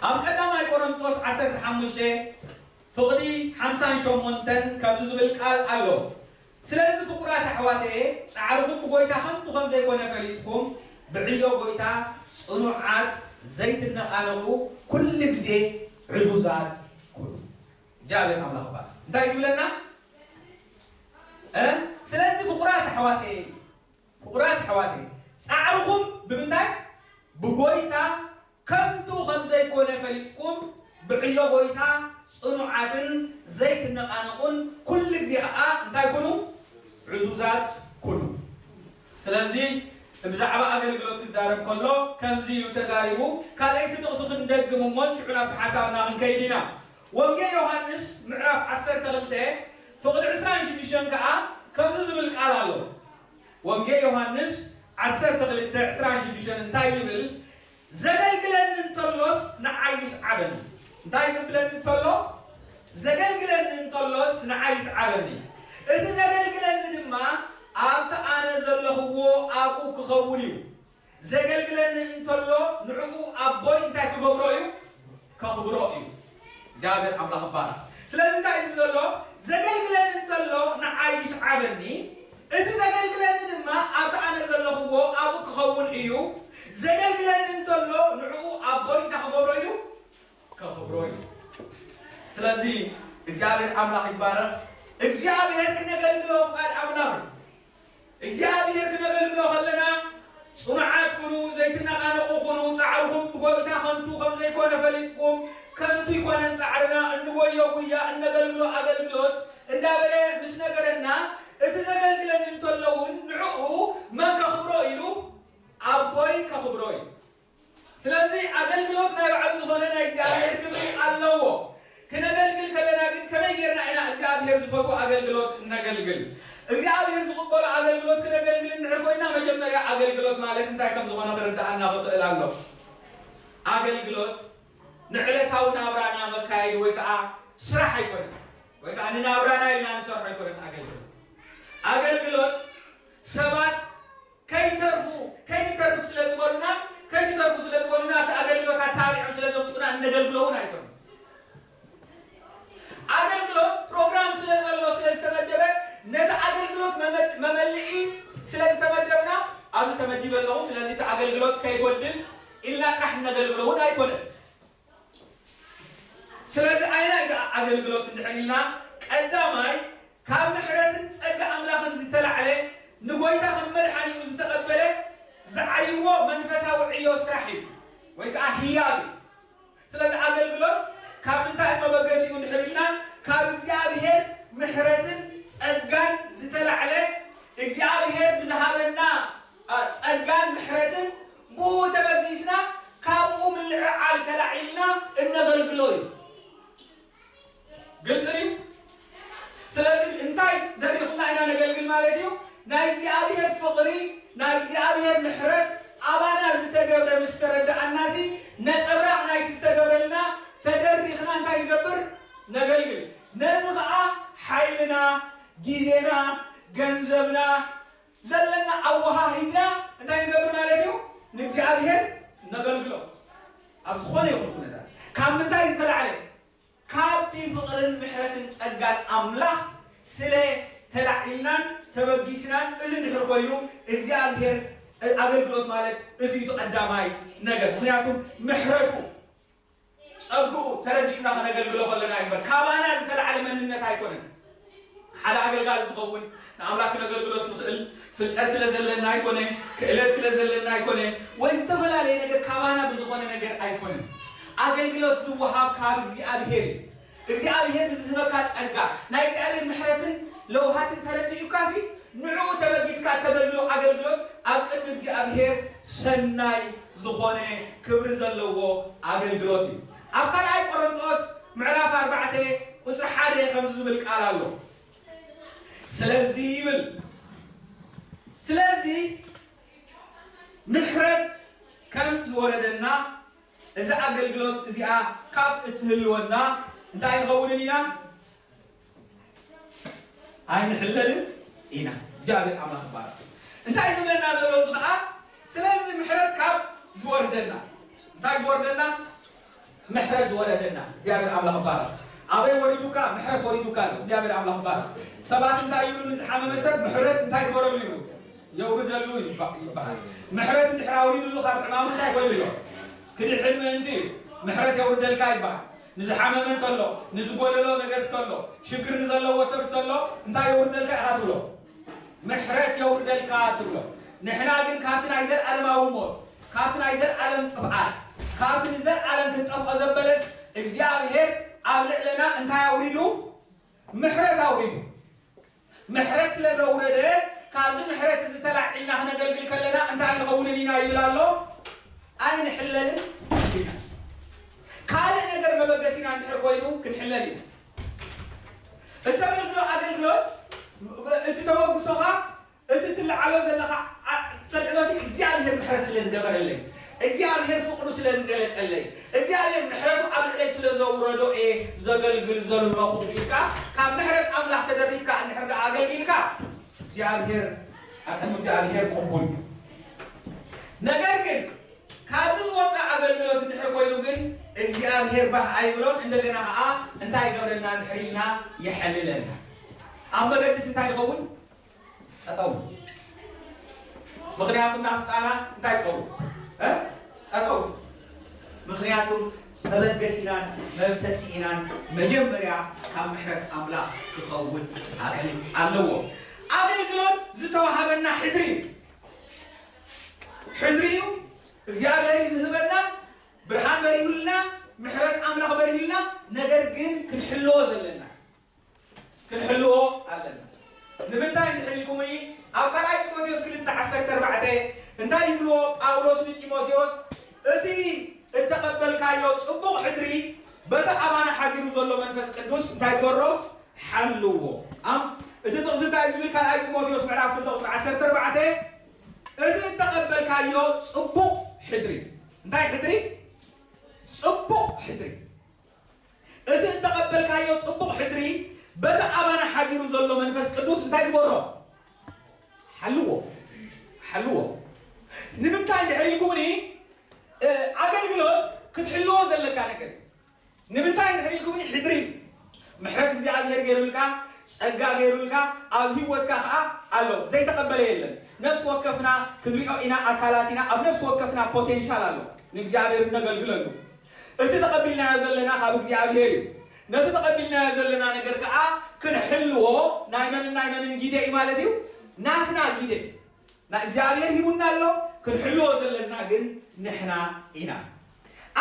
ኣብ ቀዳማይ ቆሮንቶስ ዓሰርተ ሓሙሽተ ፍቕዲ ሓምሳን ሸሞንተን ከምዚ ዝብል ቃል ኣሎ። ስለዚ ፍቑራት ኣሕዋተየ፣ ጻዕርኹም ብጎይታ ከንቱ ከም ዘይኮነ ፈሊጥኩም፣ ብዕዮ ጎይታ ጽኑዓት ዘይትነቓነቑ፣ ኩሉ ግዜ ዕዙዛት ኩኑ። እግዚኣብሔር ኣምላኽ ይባረኽ። እንታይ ዝብለና? እ? ስለዚ ፍቑራት ኣሕዋተየ፣ ፍቑራት ኣሕዋተየ፣ ጻዕርኹም ብምንታይ? ብጎይታ ከንቱ ከም ዘይኮነ ፈሊጥኩም፣ ብዕዮ ጎይታ ጽኑዓትን ዘይትነቓነቑን፣ ኩሉ ግዜ ኸኣ እንታይ ኩኑ? ዕዙዛት ኩኑ። ስለዚ ብዛዕባ ኣገልግሎት ክዛረብ ከሎ ከምዚ ኢሉ ተዛሪቡ። ካልኣይቲ ጥቕሲ ክንደግም እሞ ሽዑ ናብቲ ሓሳብና ክንከይድ ኢና። ወንጌል ዮሃንስ ምዕራፍ ዓሰርተ ክልተ ፍቕዲ ዕስራን ሽዱሽተን ከኣ ከምዚ ዝብል ቃል ኣሎ። ወንጌል ዮሃንስ ዓሰርተ ክልተ ዕስራን ሽዱሽተን እንታይ ይብል? "ዘገልግለኒ እንተሎስ ንዓይ ይስዓበኒ።" እንታይ ዘብለኒ እንተሎ? "ዘገልግለኒ እንተሎስ ንዓይ ይስዓበኒ። እቲ ዘገልግለኒ ድማ ኣብቲ ኣነ ዘለኽዎ ኣብኡ ክኸውን እዩ። ዘገልግለኒ እንተሎ ንዕኡ ኣቦይ እንታይ ክገብሮ እዩ? ከኽብሮ እዩ።" እግዚኣብሔር ኣምላኽ ይባረኽ። ስለዚ እንታይ እዩ ዘሎ? "ዘገልግለኒ እንተሎ ንዓይ ይስዓበኒ፣ እቲ ዘገልግለኒ ድማ ኣብቲ ኣነ ዘለኽዎ ኣብኡ ክኸውን እዩ። ዘገልግለኒ እንተሎ ንዕኡ ኣቦይ እንታይ ክገብሮ እዩ? ከኽብሮ እዩ።" ስለዚ እግዚኣብሔር ኣምላኽ ይባረኽ። እግዚኣብሔር ክነገልግሎ ፍቓድ ኣምላኽ እዩ። እግዚኣብሔር ክነገልግሎ ከለና ጽኑዓት ኩኑ፣ ዘይትነቓነቑ ኩኑ፣ ጻዕርኹም ብጎይታ ከንቱ ከም ዘይኮነ ፈሊጥኩም፣ ከንቱ ይኮነን ጻዕርና፣ እንጎዮ ጉያ፣ እነገልግሎ ኣገልግሎት፣ እንዳበለ ምስ ነገረና፣ እቲ ዘገልግለኒ እንተሎ እውን ንዕኡ መን ከኽብሮ ኢሉ? ኣቦይ ከኽብሮ እዩ። ስለዚ ኣገልግሎት ናይ ባዕሉ ዝኾነ ናይ እግዚኣብሔር ክብሪ ኣለዎ። ክነገልግል ከለና ግን ከመይ ጌርና ኢና እግዚኣብሔር ዝፈትዎ ኣገልግሎት እነገልግል? እግዚኣብሔር ዝቕበሎ ኣገልግሎት ክነገልግል እንድሕር ኮይና መጀመርያ ኣገልግሎት ማለት እንታይ ከም ዝኾነ ክርድኣና ክኽእል ኣሎ። ኣገልግሎት ንዕለታዊ ናብራና መካየዲ ወይ ከዓ ስራሕ ኣይኮነን። ወይ ከዓ ንናብራና ኢልና ንሰርሖ ኣይኮነን ኣገልግሎት። ኣገልግሎት ሰባት ከይተርፉ፣ ከይንተርፍ ስለ ዝበሉና፣ ከይትተርፉ ስለ ዝበሉና፣ ኣብቲ ኣገልግሎት ኣታቢዖም ስለ ዘምጹና እነገልግሎ እውን ኣይኮነን። ኣገልግሎት ፕሮግራም ስለ ዘሎ ስለ ዝተመደበ፣ ነቲ ኣገልግሎት መመ-፣ መመልኢ ስለ ዝተመደብና፣ ኣብዚ ተመዲበ ኣለኹ፣ ስለዚ እቲ ኣገልግሎት ከይጎድል ኢልና ጥራሕ እነገልግሎ እውን ኣይኮነን። ስለዚ ኣይናይ ደኣ ኣገልግሎት እንድሕር ኢልና፣ ቀዳማይ ካብ ምሕረትን ጸጋ ኣምላኽን ዝተላዕለ ንጎይታ ከም መድሓኒኡ ዝተቐበለ ዝዓይዎ መንፈሳዊ ዕዮ ስራሕ እዩ፣ ወይ ከኣ ህያብ እዩ። ስለዚ ኣገልግሎት ካብ ምንታይ መበገሲኡ እንድሕር ኢልና፣ ካብ እግዚኣብሔር ምሕረትን ጸጋን ዝተላዕለ እግዚኣብሔር ብዝሃበና፣ አ፣ ጸጋን ምሕረትን ብኡ ተበጊስና ካብኡ ምልዕዓል ተላዒልና እነገልግሎ እዩ። ግልፂ እዩ። ስለዚ እንታይ ደሪኹና ኢና ነገልግል ማለት እዩ? ናይ እግዚኣብሔር ፍቕሪ፣ ናይ እግዚኣብሔር ምሕረት ኣባና ዝተገብረ ምስ ተረድኣናሲ፣ ነጸብራቕ ናይቲ ዝተገብረልና ተደሪኽና እንታይ ንገብር? ነገልግል። ነዚ ኸዓ ሓይልና፣ ግዜና፣ ገንዘብና፣ ዘለና ኣወሃሂድና እንታይ ንገብር ማለት እዩ? ንእግዚኣብሔር ነገልግሎ። ኣብ ዝኾነ ይኹን ኩነታት። ካብ ምንታይ ዝተላዕለ? ካብቲ ፍቕርን ምሕረትን ጸጋን ኣምላኽ ስለ ተላዒልናን ተበጊስናን፣ እዚ እንድሕር ኮይኑ እግዚኣብሔር ኣገልግሎት ማለት እዚ እዩ እቲ ቀዳማይ ነገር። ምኽንያቱ ምሕረቱ፣ ጸግኡ ተረዲእና ከነገልግሎ ከለና እዩ እምበር፣ ካባና ዝተላዕለ መንነት ኣይኮነን። ሓደ ኣገልጋሊ ዝኸውን ንኣምላኽ ክነገልግሎ ዝኽእል ፍልጠት ስለ ዘለና ኣይኮነ፣ ክእለት ስለ ዘለና ኣይኮነ፣ ወይ ዝተፈላለየ ነገር ካባና ብዝኾነ ነገር ኣይኮነን። ኣገልግሎት ዝወሃብ ካብ እግዚኣብሔር እዩ። እግዚኣብሔር ብዝህበካ ጸጋ፣ ናይ እግዚኣብሔር ምሕረትን ለውሃትን ተረዲኡካሲ፣ ንዕኡ ተበጊስካ እተገልግሎ ኣገልግሎት ኣብ ቅድሚ እግዚኣብሔር ሰናይ ዝኾነ ክብሪ ዘለዎ ኣገልግሎት እዩ። ኣብ ካልኣይ ቆሮንጦስ ምዕራፍ ኣርባዕተ ቁጽሪ ሓደ ከምዚ ዝብል ቃል ኣሎ። ስለዚ ይብል፣ ስለዚ ምሕረት ከም ዝወረደና፣ እዚ ኣገልግሎት እዚኣ ካብ እትህልወና እንታይ ንኸውንን ኢና? ኣይንሕለልን ኢና። እግዚኣብሔር ኣምላኽ ይባረክ። እንታይ ዝብለና ዘሎ እዚ ኸዓ? ስለዚ ምሕረት ካብ ዝወርደና፣ እንታይ ዝወርደና? ምሕረት ዝወረደና እግዚኣብሔር ኣምላኽ ይባረኽ። ኣበይ ወሪዱካ? ምሕረት ወሪዱካ ኣሎ። እግዚኣብሔር ኣምላኽ ይባረኽ። ሰባት እንታይ ይብሉ? ንዝሓመመ ሰብ ምሕረት እንታይ ይግበረሉ ይብሉ? የውርደሉ ይባ- ይባሃል። ምሕረት እንድሕር ኣውሪዱሉ ካብ ሕማሙ እንታይ ኮይኑሎ? ክድሕን ምእንቲ እዩ። ምሕረት የውርደልካ ይባሃል። ንዝሓመመ እንተሎ፣ ንዝጎደሎ ነገር እንተሎ፣ ሽግር ንዘለዎ ሰብ እንተሎ እንታይ የውርደልካ ኢኻ ትብሎ? ምሕረት የውርደልካ ትብሎ። ንሕና ግን ካብቲ ናይ ዘለኣለማዊ ሞት፣ ካብቲ ናይ ዘለኣለም ጥፍኣት፣ ካብቲ ንዘለኣለም ክንጠፍኦ ዘበለስ እግዚኣብሔር ኣብ ልዕለና እንታይ ኣውሪዱ? ምሕረት ኣውሪዱ። ምሕረት ስለ ዘውረደ ካብዚ ምሕረት እዚ ተላዒልና ክነገልግል ከለና እንታይ ኣይንኸውንን ኢና ይብል ኣሎ? ኣይንሕለልን ኢና። ካልእ ነገር መበገሲና እንድሕር ኮይኑ ክንሕለል እዩ። እተገልግሎ ኣገልግሎት እቲ ተበግሶኻ እቲ ትልዓሎ ዘለኻ ኣ- ተልዕሎሲ እግዚኣብሔር ምሕረት ስለ ዝገበረለይ እግዚኣብሔር ፍቅሩ ስለ ዝገለጸለይ እግዚኣብሔር ምሕረቱ ኣብ ልዕለይ ስለ ዘውረዶ እየ ዘገልግል ዘለኹ ኢልካ ካብ ምሕረት ኣምላኽ ተደሪብካ እንድሕር ደኣ ኣገልጊልካ እግዚኣብሔር ኣብ ቅድሚ እግዚኣብሔር ቅቡል እዩ። ነገር ግን ካብዚ ዝወፀ ኣገልግሎት እንድሕር ኮይኑ ግን እግዚኣብሔር ባህ ኣይብሎን። እንደገና ከዓ እንታይ ይገብረና እንድሕር ኢልና ይሐልለና። ኣብ መገድስ እንታይ ይኸውን? ጠጠው። ምኽንያቱ ናፍጣና እንታይ ይኸውን? እ? ጠጠው። ምኽንያቱ መበገሲናን መብተሲኢናን መጀመርያ ካብ ምሕረት ኣምላኽ ክኸውን ኣገል ኣለዎ። ኣገልግሎት ዝተዋሃበና ሕድሪ እዩ። ሕድሪ እዩ። እግዚኣብሔር እዩ ዝህበና። ብርሃን በሪሁልና፣ ምሕረት ኣምላኽ በሪሁልና፣ ነገር ግን ክንሕልዎ ዘለና ክንሕልዎ ኣለና። ንምንታይ እንድሕር ኢልኩምኒ ኣብ ካልኣይ ጢሞቴዎስ ክልተ ዓሰርተ ኣርባዕተ እንታይ ይብልዎ ጳውሎስ ንጢሞቴዎስ? እቲ እተቐበልካዮ ጽቡቕ ሕድሪ በቲ ኣባና ሓዲሩ ዘሎ መንፈስ ቅዱስ እንታይ ግበሮ? ሓልዎ። ኣም እቲ ጥቕሲ እንታይ ዝብል ካልኣይ ጢሞቴዎስ ምዕራፍ ክልተ ቁፅሪ ዓሰርተ ኣርባዕተ እቲ እተቐበልካዮ ጽቡቕ ሕድሪ እንታይ ሕድሪ? ጽቡቕ ሕድሪ እቲ እተቐበልካዮ ጽቡቕ ሕድሪ በቲ ኣባና ሓዲሩ ዘሎ መንፈስ ቅዱስ እንታይ ግበሮ? ሓልዎ። ሓልዎ። ንምንታይ እንድሕር ኢልኩምኒ ኣገልግሎት ክትሕልዎ ዘለካ ነገር ንምንታይ እንድሕር ኢልኩምኒ ሕድሪ ምሕረት እግዚኣብሔር ገይሩልካ ጸጋ ገይሩልካ ኣብ ህይወትካ ከዓ ኣሎ ዘይተቐበለ የለን። ነፍሲ ወከፍና ክንሪኦ ኢና ኣካላት ኢና ኣብ ነፍሲ ወከፍና ፖቴንሻል ኣሎ ንእግዚኣብሔር እነገልግለሉ እቲ ተቐቢልናዮ ዘለና ካብ እግዚኣብሔር እዩ። ነቲ ተቐቢልናዮ ዘለና ነገር ከዓ ክንሕልዎ ናይ መንን ናይ መንን ጊደ እዩ ማለት እዩ። ናትና ጊደ ናይ እግዚኣብሔር ሂቡና ኣሎ። ክንሕልዎ ዘለና ግን ንሕና ኢና።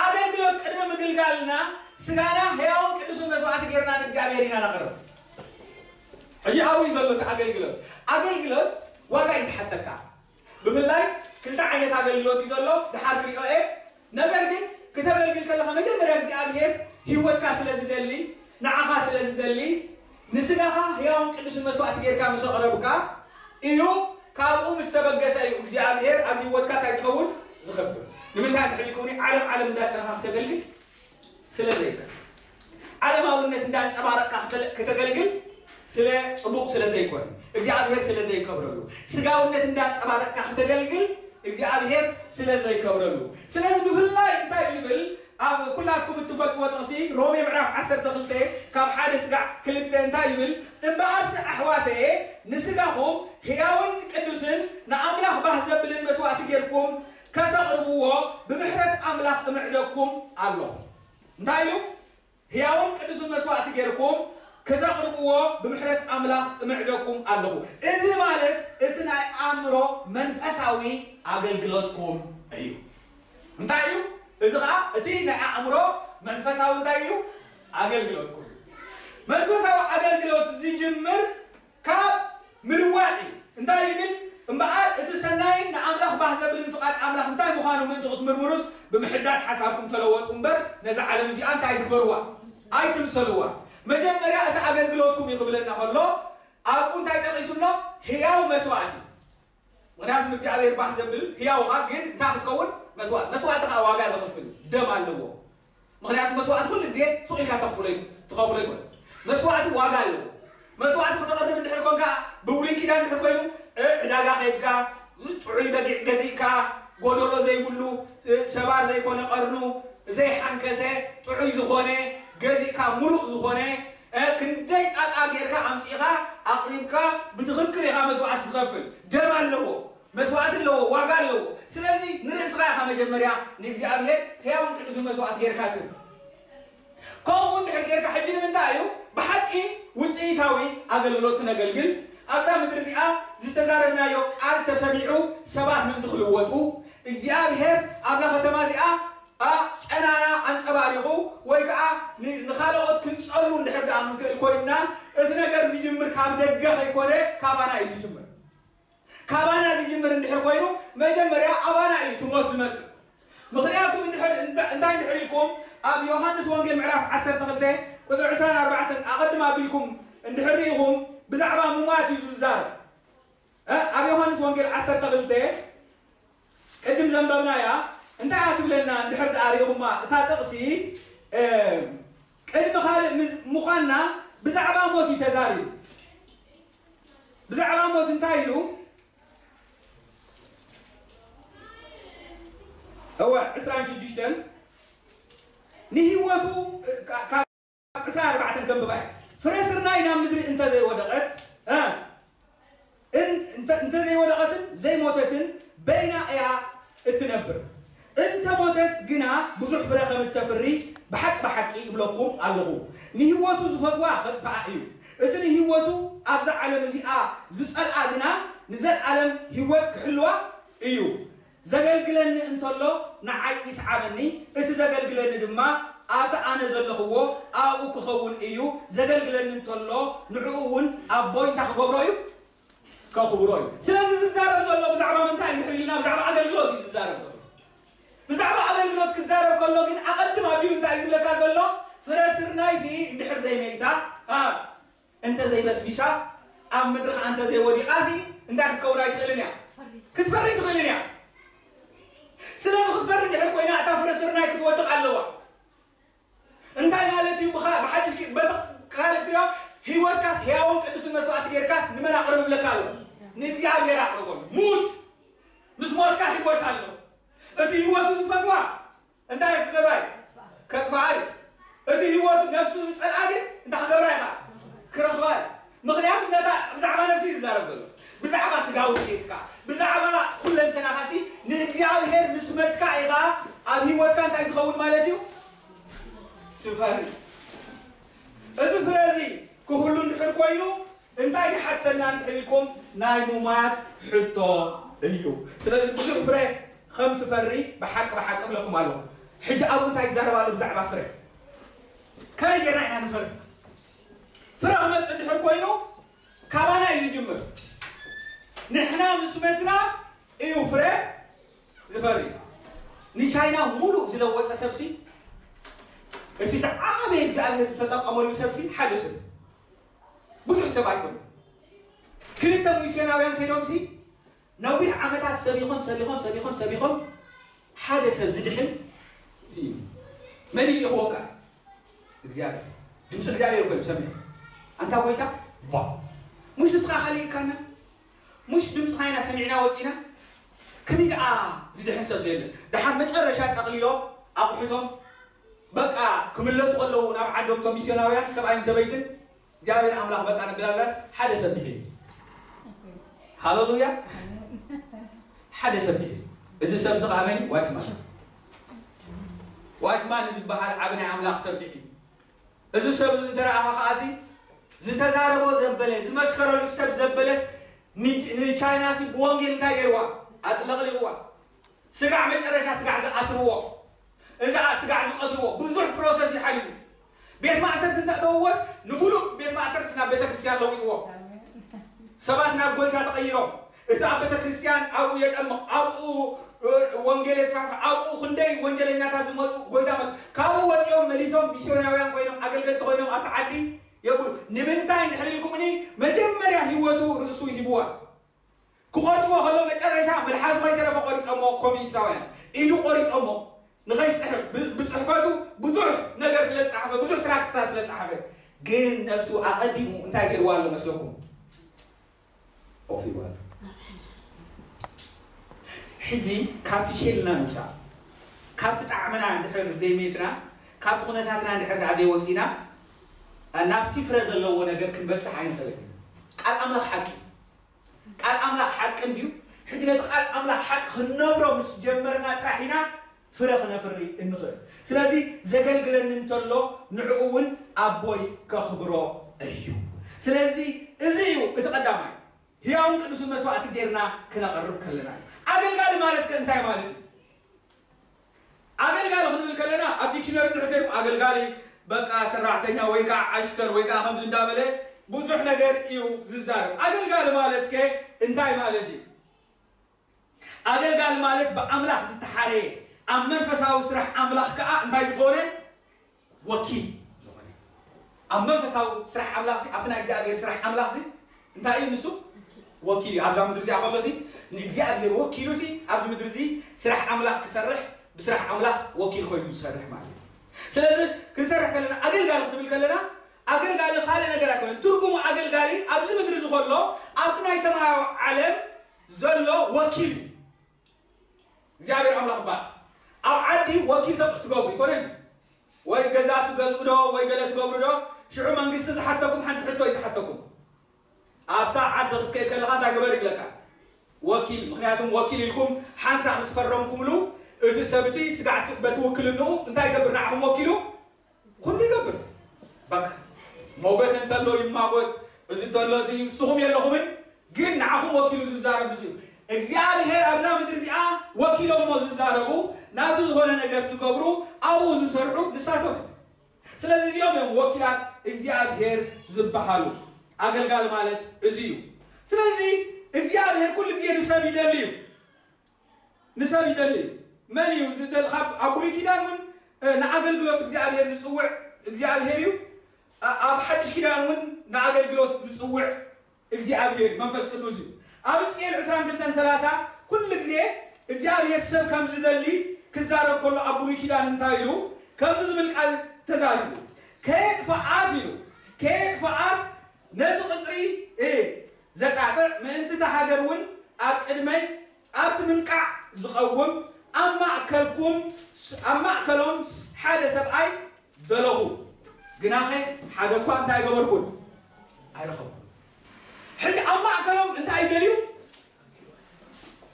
ኣገልግሎት ቅድሚ ምግልጋልና ስጋና ሕያውን ቅዱስን መስዋዕቲ ጌርና ንእግዚኣብሔር ኢና ነቕርብ። ሕጂ ኣብኡ እዩ ዘሎ እቲ ኣገልግሎት። ኣገልግሎት ዋጋ እዩ ዝሓተካ። ብፍላይ ክልተ ዓይነት ኣገልግሎት እዩ ዘሎ ድሓር ክሪኦ እየ። ነገር ግን ክተገልግል ከለኻ መጀመርያ እግዚኣብሔር ህይወትካ ስለ ዝደሊ ንዓኻ ስለ ዝደሊ ንስጋኻ ህያውን ቅዱስን መስዋዕቲ ጌርካ ምስ ኣቕረብካ እዩ። ካብኡ ምስ ተበገሰ እዩ እግዚኣብሔር ኣብ ህይወትካ እንታይ ዝኸውን ዝኸብር። ንምንታይ እንድሕር ኢልኩምኒ ዓለም ዓለም እንዳጸናኻ ክተገልግል ስለ ዘይከ ዓለማውነት እንዳንጸባረቕካ ክተለ- ክተገልግል ስለ ጽቡቕ ስለ ዘይኮነ እግዚኣብሔር ስለ ዘይከብረሉ ስጋውነት እንዳንጸባረቕካ ክተገልግል እግዚኣብሔር ስለ ዘይከብረሉ። ስለዚ ብፍላይ እንታይ ይብል ኣብ ኩላትኩም እትፈልጥዎ ጥቕሲ ሮሜ ምዕራፍ ዓሰርተ ክልተ ካብ ሓደ ስጋዕ ክልተ እንታይ ይብል? እምበኣርሲ ኣሕዋተየ ንስጋኹም ህያውን ቅዱስን ንኣምላኽ ባህ ዘብልን መስዋእቲ ጌርኩም ከተቕርብዎ ብምሕረት ኣምላኽ እምዕደኩም ኣለኹ። እንታይ ኢሉ? ህያውን ቅዱስን መስዋእቲ ጌርኩም ክተቕርብዎ ብምሕረት ኣምላኽ እምዕደኩም ኣለኹ። እዚ ማለት እቲ ናይ ኣእምሮ መንፈሳዊ ኣገልግሎትኩም እዩ። እንታይ እዩ? እዚ ኸዓ እቲ ናይ ኣእምሮ መንፈሳዊ እንታይ እዩ? ኣገልግሎትኩም እዩ። መንፈሳዊ ኣገልግሎት ዝጅምር ካብ ምልዋጥ እዩ። እንታይ ይብል እምበኣር እቲ ሰናይን ንኣምላኽ ባህ ዘብልን ፍቓድ ኣምላኽ እንታይ ምዃኑ ምእንቲ ክትምርምሩስ ብምሕዳስ ሓሳብኩም ተለወጡ እምበር ነዛ ዓለም እዚኣ እንታይ ትግበርዋ ኣይትምሰልዋ። መጀመርያ እቲ ኣገልግሎትኩም እዩ ክብለና ከሎ ኣብኡ እንታይ ጠቒሱሎ? ህያው መስዋእቲ። ምክንያቱ እግዚኣብሔር ባህ ዘብል ህያውኻ ግን እንታይ ክትከውን መስዋእቲ መስዋእቲ ከዓ ዋጋ ዘኽፍል ደም ኣለዎ። ምክንያቱ መስዋእቲ ኩሉ ግዜ ሱቕ ኢልካ ተኽፍሎ ትኸፍሎ ይኮነ መስዋእቲ ዋጋ ኣለዎ። መስዋእቲ ከተቐርብ እንድሕር ኮንካ ብብሉይ ኪዳን እንድሕር ኮይኑ ዕዳጋ ከይድካ ጥዑይ በጊዕ ገዚእካ ጎደሎ ዘይብሉ ሰባር ዘይኮነ ቀርኑ ዘይሓንከሰ መስዋዕቲ ዝኸፍል ደም ኣለዎ፣ መስዋዕቲ ኣለዎ፣ ዋጋ ኣለዎ። ስለዚ ንርእስኻ ኢኻ መጀመርያ ንእግዚኣብሔር ሕያውን ቅዱስን መስዋዕቲ ጌርካ ትህብ። ከምኡ እንድሕር ጌርካ ሕጂ ንምንታይ እዩ ብሓቂ ውፅኢታዊ ኣገልግሎት ክነገልግል ኣብዛ ምድሪ እዚኣ ዝተዛረብናዮ ቃል ተሰሚዑ ሰባት ምእንቲ ክልወጡ እግዚኣብሔር ኣብዛ ከተማ እዚኣ ጨናና ኣንፀባሪቑ ወይ ከዓ ንኻልኦት ክንፀሉ እንድሕር ደኣ ክንክእል ኮይንና እቲ ነገር ዝጅምር ካብ ደገ ከይኮነ ካባና እዩ ዝጅምር። ካባና ዝጅምር እንድሕር ኮይኑ መጀመርያ ኣባና እዩ ትሞት ዝመፅእ። ምኽንያቱ እንታይ እንድሕር ኢልኩም ኣብ ዮሃንስ ወንጌል ምዕራፍ ዓሰርተ ክልተ ቁፅሪ ዕስራን ኣርባዕተን ኣቐድም ኣቢልኩም እንድሕር ርኢኹም ብዛዕባ ሙማት እዩ ዝዛረብ። ኣብ ዮሃንስ ወንጌል ዓሰርተ ክልተ ቅድም ዘንበብናያ እንታይ እያ ትብለና እንድሕር ደኣ ርኢኹማ እታ ጥቕሲ ቅድሚ ካልእ ምዃንና ብዛዕባ ሞት እዩ ተዛሪቡ። ብዛዕባ ሞት እንታይ ኢሉ? እወ ዕስራን ሽዱሽተን ንህይወቱ ካብ ዕስራን ኣርባዕተን ከንብባ እየ። ፍረ ስርናይ ናብ ምድሪ እንተዘይወደቐት እንተዘይወደቐትን ዘይሞተትን በይና እያ እትነብር። እንተ ሞተት ግና ብዙሕ ፍረ ከም እተፍሪ ብሓቂ ብሓቂ እብለኩም ኣለኹ፣ ንህይወቱ ዝፈትዋ ኸጥፍኣ እዩ። እቲ ንህይወቱ ኣብዛ ዓለም እዚኣ ዝጸልኣ ግና ንዘለኣለም ህይወት ክሕልዋ እዩ። ዘገልግለኒ እንተሎ ንዓይ ይስዓበኒ፣ እቲ ዘገልግለኒ ድማ ኣብቲ ኣነ ዘለኽዎ ኣብኡ ክኸውን እዩ። ዘገልግለኒ እንተሎ ንዕኡ እውን ኣቦይ እንታይ ክገብሮ እዩ? ከኽብሮ እዩ። ስለዚ ዝዛረብ ዘሎ ብዛዕባ ምንታይ እንድሕር ኢልና ብዛዕባ ኣገልግሎት እዩ ዝዛረብ ዘሎ። ብዛዕባ ኣገልግሎት ክዛረብ ከሎ ግን ኣቐድም ኣቢሉ እንታይ እዩ ዝብለካ ዘሎ? ፍረ ስርናይሲ እንድሕር ዘይመይታ እንተዘይበስቢሳ ኣብ ምድሪ ከዓ እንተዘይወዲቓሲ እንታይ ክትከውን ኣይትኽእልን እያ? ክትፈሪ ትኽእልን እያ። ስለዚ ክትፈሪ እንድሕር ኮይና እታ ፍረ ስርናይ ክትወድቕ ኣለዋ። እንታይ ማለት እዩ? ብኻ ብሓድሽ በቲ ካልእ ትሪኦ ህይወትካስ ህያውን ቅዱስን መስዋዕቲ ጌርካስ ንመን ኣቕርብ ይብለካ ኣሎ? ንእግዚኣብሔር ኣቕርቦ። ሙት ምስ ሞትካ ህይወት ኣሎ። እቲ ህይወቱ ዝፈትዋ እንታይ ክገብራ እዩ? ከጥፍኣ እዩ። እቲ ህይወቱ ነፍሱ ዝጸልኣ ግን እንታይ ክገብራ ኢኻ? ክረኽባ እዩ። ምኽንያቱ ነታ ብዛዕባ ነፍሲ ዝዛረብ ዘሎ ብዛዕባ ስጋዊ ድሌትካ ብዛዕባ ኩለንተናኻሲ ንእግዚኣብሔር ምስ መትካ ኢኻ ኣብ ህይወትካ እንታይ ዝኸውን ማለት እዩ? ትፈሪ። እዚ ፍረ እዚ ክህሉ እንድሕር ኮይኑ እንታይ ይሓተና እንድሕር ኢልኩም ናይ ሙማት ሕቶ እዩ። ስለዚ ብዙሕ ፍረ ከም ትፈሪ ብሓቂ ብሓቂ እብለኩም ኣለኹ። ሕጂ ኣብኡ እንታይ ይዛረብ ኣሎ ብዛዕባ ፍረ? ከመይ ጌርና ኢና ንፈሪ? ፍረ ክመፅእ እንድሕር ኮይኑ ካባና እዩ ዝጅምር። ንሕና ምስ መትና እዩ ፍረ ዝፈሪ። ንቻይና ሙሉእ ዝለወጠ ሰብሲ እቲ ዝዓበየ እግዚኣብሔር ዝተጠቀመሉ ሰብሲ ሓደ ሰብ ብዙሕ ሰብ ኣይኮነ። ክልተ ሚስዮናውያን ከይዶምሲ ነዊሕ ዓመታት ሰቢኾም ሰቢኾም ሰቢኾም ሰቢኾም ሓደ ሰብ ዝድሕን ስኢኑ። መን ይልእኽዎም ከዓ? እግዚኣብሔር። ድምፂ እግዚኣብሔር እኮ እዩ ሰሚዑ። ኣንታ ጎይታ ቧ፣ ሙሽ ንስኻ ካልእካና? ሙሽ ድምፅኻ ኢና ሰሚዕና ወፂና? ከመይ ደኣ ዝድሕን ሰብ ዘየለ? ደሓር መጨረሻ ጠቕሊሎም ኣቑሑቶም በቃ ክምለሱ ከለዉ ናብ ዓዶም ቶም ሚስዮናውያን ሰብኣይን ሰበይትን እግዚኣብሔር ኣምላኽ በቃ ነብላላስ ሓደ ሰብ ድሒኑ። ሃለሉያ። ሓደ ሰብ ድሒኑ። እዚ ሰብ እዚ ከዓ መን እዩ? ዋችማን። ዋችማን ዝበሃል ዓቢ ናይ ኣምላኽ ሰብ ድሒኑ። እዚ ሰብ እዚ እንተረኣኻ ከዓሲ ዝተዛረቦ ዘበለ ዝመስከረሉ ሰብ ዘበለስ ንቻይናሲ ብወንጌል እንታይ ገይርዋ? ኣጥለቕሊቕዋ። ስጋዕ መጨረሻ ስጋዕ ዝኣስርዎ እዛ ስጋዕ ዝቐትልዎ ብዙሕ ፕሮሰስ ይሓልፉ። ቤት ማእሰርቲ እንተእተውዎስ ንብሉእ ቤት ማእሰርቲ ናብ ቤተ ክርስቲያን ለዊጥዎ። ሰባት ናብ ጎይታ ተቐይሮም እቲ ኣብ ቤተ ክርስቲያን ኣብኡ የጠምቕ ኣብኡ ወንጌል የስፋሕፍሕ ኣብኡ ክንደይ ወንጀለኛታት ዝመፁ ጎይታ መፁ ካብኡ ወፂኦም መሊሶም ሚስዮናውያን ኮይኖም ኣገልገልቲ ኮይኖም ኣብቲ ዓዲ የብሉ። ንምንታይ እንድሕር ኢልኩምኒ መጀመርያ ህይወቱ ርእሱ ሂብዋ። ክቆርፅዎ ከሎ መጨረሻ መልሓሱ ከይተረፈ ቆሪፆሞ ኮሚኒስታውያን ኢዱ ቆሪፆሞ ንኸይፅሕፍ ብፅሕፈቱ ብዙሕ ነገር ስለ ዝፀሓፈ ብዙሕ ትራክትታት ስለ ዝፀሓፈ ግን ነሱ ኣቐዲሙ እንታይ ገይርዋ ኣሎ መስለኩም? ኮፍ ይበል። ሕጂ ካብቲ ሼልና ንውፃእ። ካብቲ ጣዕምና እንድሕር ዘይሜትና፣ ካብቲ ኩነታትና እንድሕር ደኣ ዘይወፂና፣ ናብቲ ፍረ ዘለዎ ነገር ክንበፅሕ ኣይንኽእልን። ቃል ኣምላኽ ሓቂ። ክንነብሮ ምስ ጀመርና ጥራሕ ኢና ፍረ ክነፍሪ እንኽእል። ስለዚ ዘገልግለኒ እንተሎ ንዕኡ እውን ኣቦይ ከኽብሮ እዩ። ስለዚ እዚ እዩ እቲ ቀዳማይ ህያውን ቅዱስን መስዋዕቲ ጌርና ክነቕርብ ከለና እዩ። ኣገልጋሊ ማለት ከ እንታይ ማለት እዩ? ኣገልጋሊ ክንብል ከለና ኣብ ዲክሽነሪ እንድሕር ከይድኩም ኣገልጋሊ በቃ ሰራሕተኛ ወይ ከዓ ዓሽከር ወይ ከዓ ከምዚ እንዳበለ ብዙሕ ነገር እዩ ዝዛረብ። ኣገልጋሊ ማለት ከ እንታይ ማለት እዩ? ኣገልጋሊ ማለት ብኣምላኽ ዝተሓረየ ኣብ መንፈሳዊ ስራሕ ኣምላኽ ከዓ እንታይ ዝኾነ ወኪል ዝኾነ ኣብ መንፈሳዊ ስራሕ ኣምላኽ ኣብቲ ናይ እግዚኣብሔር ስራሕ ኣምላኽ እንታይ እዩ ንሱ ወኪል እዩ። ኣብዛ ምድሪ እዚኣ ከሎ ንእግዚኣብሔር ወኪሉ ኣብዚ ምድሪ እዚ ስራሕ ኣምላኽ ክሰርሕ ብስራሕ ኣምላኽ ወኪል ኮይኑ ዝሰርሕ ማለት እዩ። ስለዚ ክንሰርሕ ከለና ኣገልጋሊ ክንብል ከለና ኣገልጋሊ ካልእ ነገር ኣይኮነን። ትርጉሙ ኣገልጋሊ ኣብዚ ምድሪ እዚ ከሎ ኣብቲ ናይ ሰማያዊ ዓለም ዘሎ ወኪል እዩ። እግዚኣብሔር ኣምላኽ ይባረክ። ኣብ ዓዲ ወኪል ተቕ- ትገብሩ ይኮነን ወይ ገዛ ትገዝኡ ዶ ወይ ገለ ትገብሩ ዶ ሽዑ መንግስቲ ዝሓተኩም ሓንቲ ሕቶ እዩ ዝሓተኩም። ኣብታ ዓዲ ክትከይድ ከለኻ እንታይ ግበር ይብለካ ወኪል። ምክንያቱም ወኪል ኢልኩም ሓንሳእ ምስ ፈረምኩምሉ እቲ ሰብቲ ስጋዕቲ በቲ ውክልንኡ እንታይ ይገብር ንዓኹም ወኪሉ ኩሉ ይገብር። በቃ ሞገት እንተሎ ይማጎት፣ እዚ እንተሎ እዚ ንስኹም የለኹምን፣ ግን ንዓኹም ወኪሉ ዝዛረብ ንሱ እዩ። እግዚኣብሔር ኣብዛ ምድሪ እዚኣ ወኪሎሞ ዝዛረቡ ናቱ ዝኾነ ነገር ዝገብሩ ኣብኡ ዝሰርሑ ንሳቶም እዮም። ስለዚ እዚኦም እዮም ወኪላት እግዚኣብሔር ዝበሃሉ። ኣገልጋሊ ማለት እዚ እዩ። ስለዚ እግዚኣብሔር ኩሉ ግዜ ንሰብ ይደሊ እዩ። ንሰብ ይደሊ እዩ። መን እዩ ዝደሊ? ካብ ኣብ ብሉይ ኪዳን እውን እ፣ ንኣገልግሎት እግዚኣብሔር ዝፅውዕ እግዚኣብሔር እዩ። ኣ- ኣብ ሓድሽ ኪዳን እውን ንኣገልግሎት ዝፅውዕ እግዚኣብሔር መንፈስ ቅዱስ እዩ። ኣብ ሕዝቅኤል ዕስራን ክልተን ሰላሳ ኩሉ ግዜ እግዚኣብሔር ሰብ ከም ዝደሊ ክዛረብ ከሎ ኣብ ብሉይ ኪዳን እንታይ ኢሉ ከምዚ ዝብል ቃል ተዛሪቡ ከየጥፍኣስ ኢሉ ከየጥፍኣስ ነቲ ቅፅሪ እ፣ ዘጣጥዕ ምእንቲ እታ ሃገር እውን ኣብ ቅድመይ ኣብቲ ምንቃዕ ዝቐውም ኣብ ማእከልኩም ኣብ ማእከሎም ሓደ ሰብኣይ ደለኹ ግናኸ ሓደ እኳ እንታይ ኣይገበርኩን ኣይረኸብኩን። ሕጂ ኣብ ማእከሎም እንታይ ይደልዩ?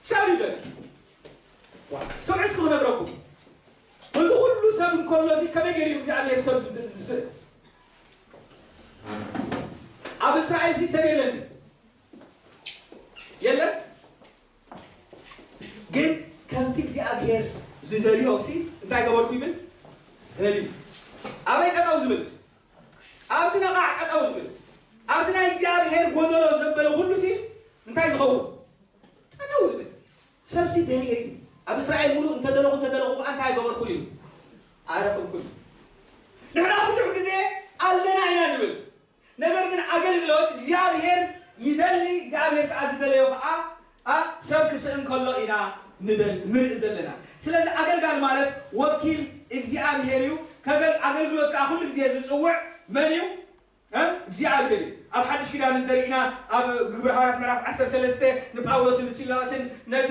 ሰብ ይደልዩ። ስምዑ እስኪ ክነግረኩም። እዚ ኩሉ ሰብ እንከሎ እዚ ከመይ ገይሩ እግዚኣብሔር ሰብ ዝስእ? ኣብ እስራኤል ሲ ሰብ የለን የለን ግን ከምቲ እግዚኣብሔር ዝደልዮ ሲ እንታይ ገበርኩ ይብል ደልዩ ኣበይ ጠጠው ዝብል ኣብቲ ነቓዕ ጠጠው ዝብል ኣብቲ ናይ እግዚኣብሔር ጎደሎ ዘበለ ኩሉ ሲ እንታይ ዝኸውን ጠጠው ዝብል ሰብሲ ደልየ እዩ ኣብ እስራኤል ሙሉእ እንተደለኹ እንተደለኹ ከዓ እንታይ ገበርኩ ኢሉ ኣረኽብኩ ንሕና ብዙሕ ግዜ ኣለና ኢና ንብል ነገር ግን ኣገልግሎት እግዚኣብሔር ይደሊ እግዚኣብሔር ከዓ ዝደለዮ ከዓ ኣ ሰብ ክስእን ከሎ ኢና ንደል ንርኢ ዘለና ስለዚ ኣገልጋሊ ማለት ወኪል እግዚኣብሔር እዩ ከገል ኣገልግሎት ከዓ ኩሉ ግዜ ዝፅውዕ መን እዩ እግዚኣብሔር እዩ ኣብ ሓድሽ ኪዳን እንተርኢና ኣብ ግብረ ሃዋርያት ምዕራፍ ዓሰርተ ሰለስተ ንጳውሎስን ንሲላስን ነቲ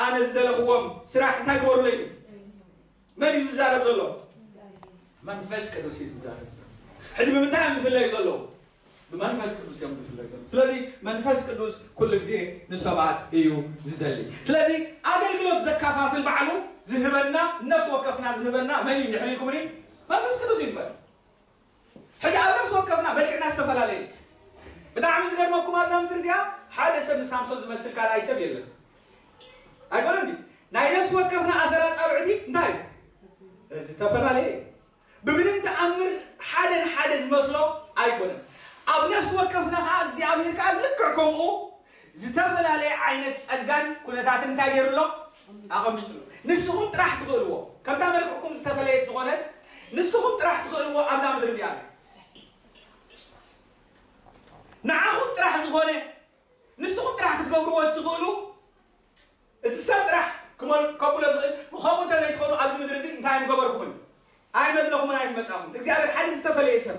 ኣነ ዝደለኽዎም ስራሕ እንታይ ግበሩለይ እዩ መን እዩ ዝዛረብ ዘሎ መንፈስ ቅዱስ እዩ ዝዛረብ ዘሎ ሕጂ ብምንታይ እዮም ዝፍለዩ ዘለዉ ብመንፈስ ቅዱስ እዮም ዝፍለዩ ዘለዉ ስለዚ መንፈስ ቅዱስ ኩሉ ግዜ ንሰባት እዩ ዝደሊ ስለዚ ኣገልግሎት ዘካፋፍል ባዕሉ ዝህበና ነፍሲ ወከፍና ዝህበና መን እዩ ንሕሪልኩምኒ መንፈስ ቅዱስ እዩ ዝበል ሕጂ ኣብ ነፍሲ ወከፍና መልክዕና ዝተፈላለየ ብጣዕሚ ዝገርመኩም ኣብዛ ምድሪ እዚኣ ሓደ ሰብ ንሳምሶን ዝመስል ካልኣይ ሰብ የለን ኣይኮነን ናይ ነፍሲ ወከፍና ኣሰራፃብዕቲ እንታይ እዩ ዝተፈላለየ ብምንም ተኣምር ሓደ ንሓደ ዝመስሎ ኣይኮነን ኣብ ነፍሲ ወከፍና ከዓ እግዚኣብሔር ከዓ ልክዕ ከምኡ ዝተፈላለየ ዓይነት ጸጋን ኩነታትን እንታይ ገይሩ ኣሎ ኣቐሚጡ ኣሎ ንስኹም ጥራሕ ትኽእልዎ ከምታ መልክዕኩም ዝተፈለየት ዝኾነት ንስኹም ጥራሕ ትኽእልዎ ኣብዛ ምድሪ እዚኣ ንዓኹም ጥራሕ ዝኾነ ንስኹም ጥራሕ ክትገብርዎ እትኽእሉ እቲ ሰብ ጥራሕ ክመል- ከብሎ ዝኽእል ብኸምኡ እንተዘይትኾኑ ኣብዚ ምድሪ እዚ እንታይ ኣይምገበርኩምን ኣይመድለኹምን ኣይመጻኹም እግዚኣብሔር ሓደ ዝተፈለየ ሰብ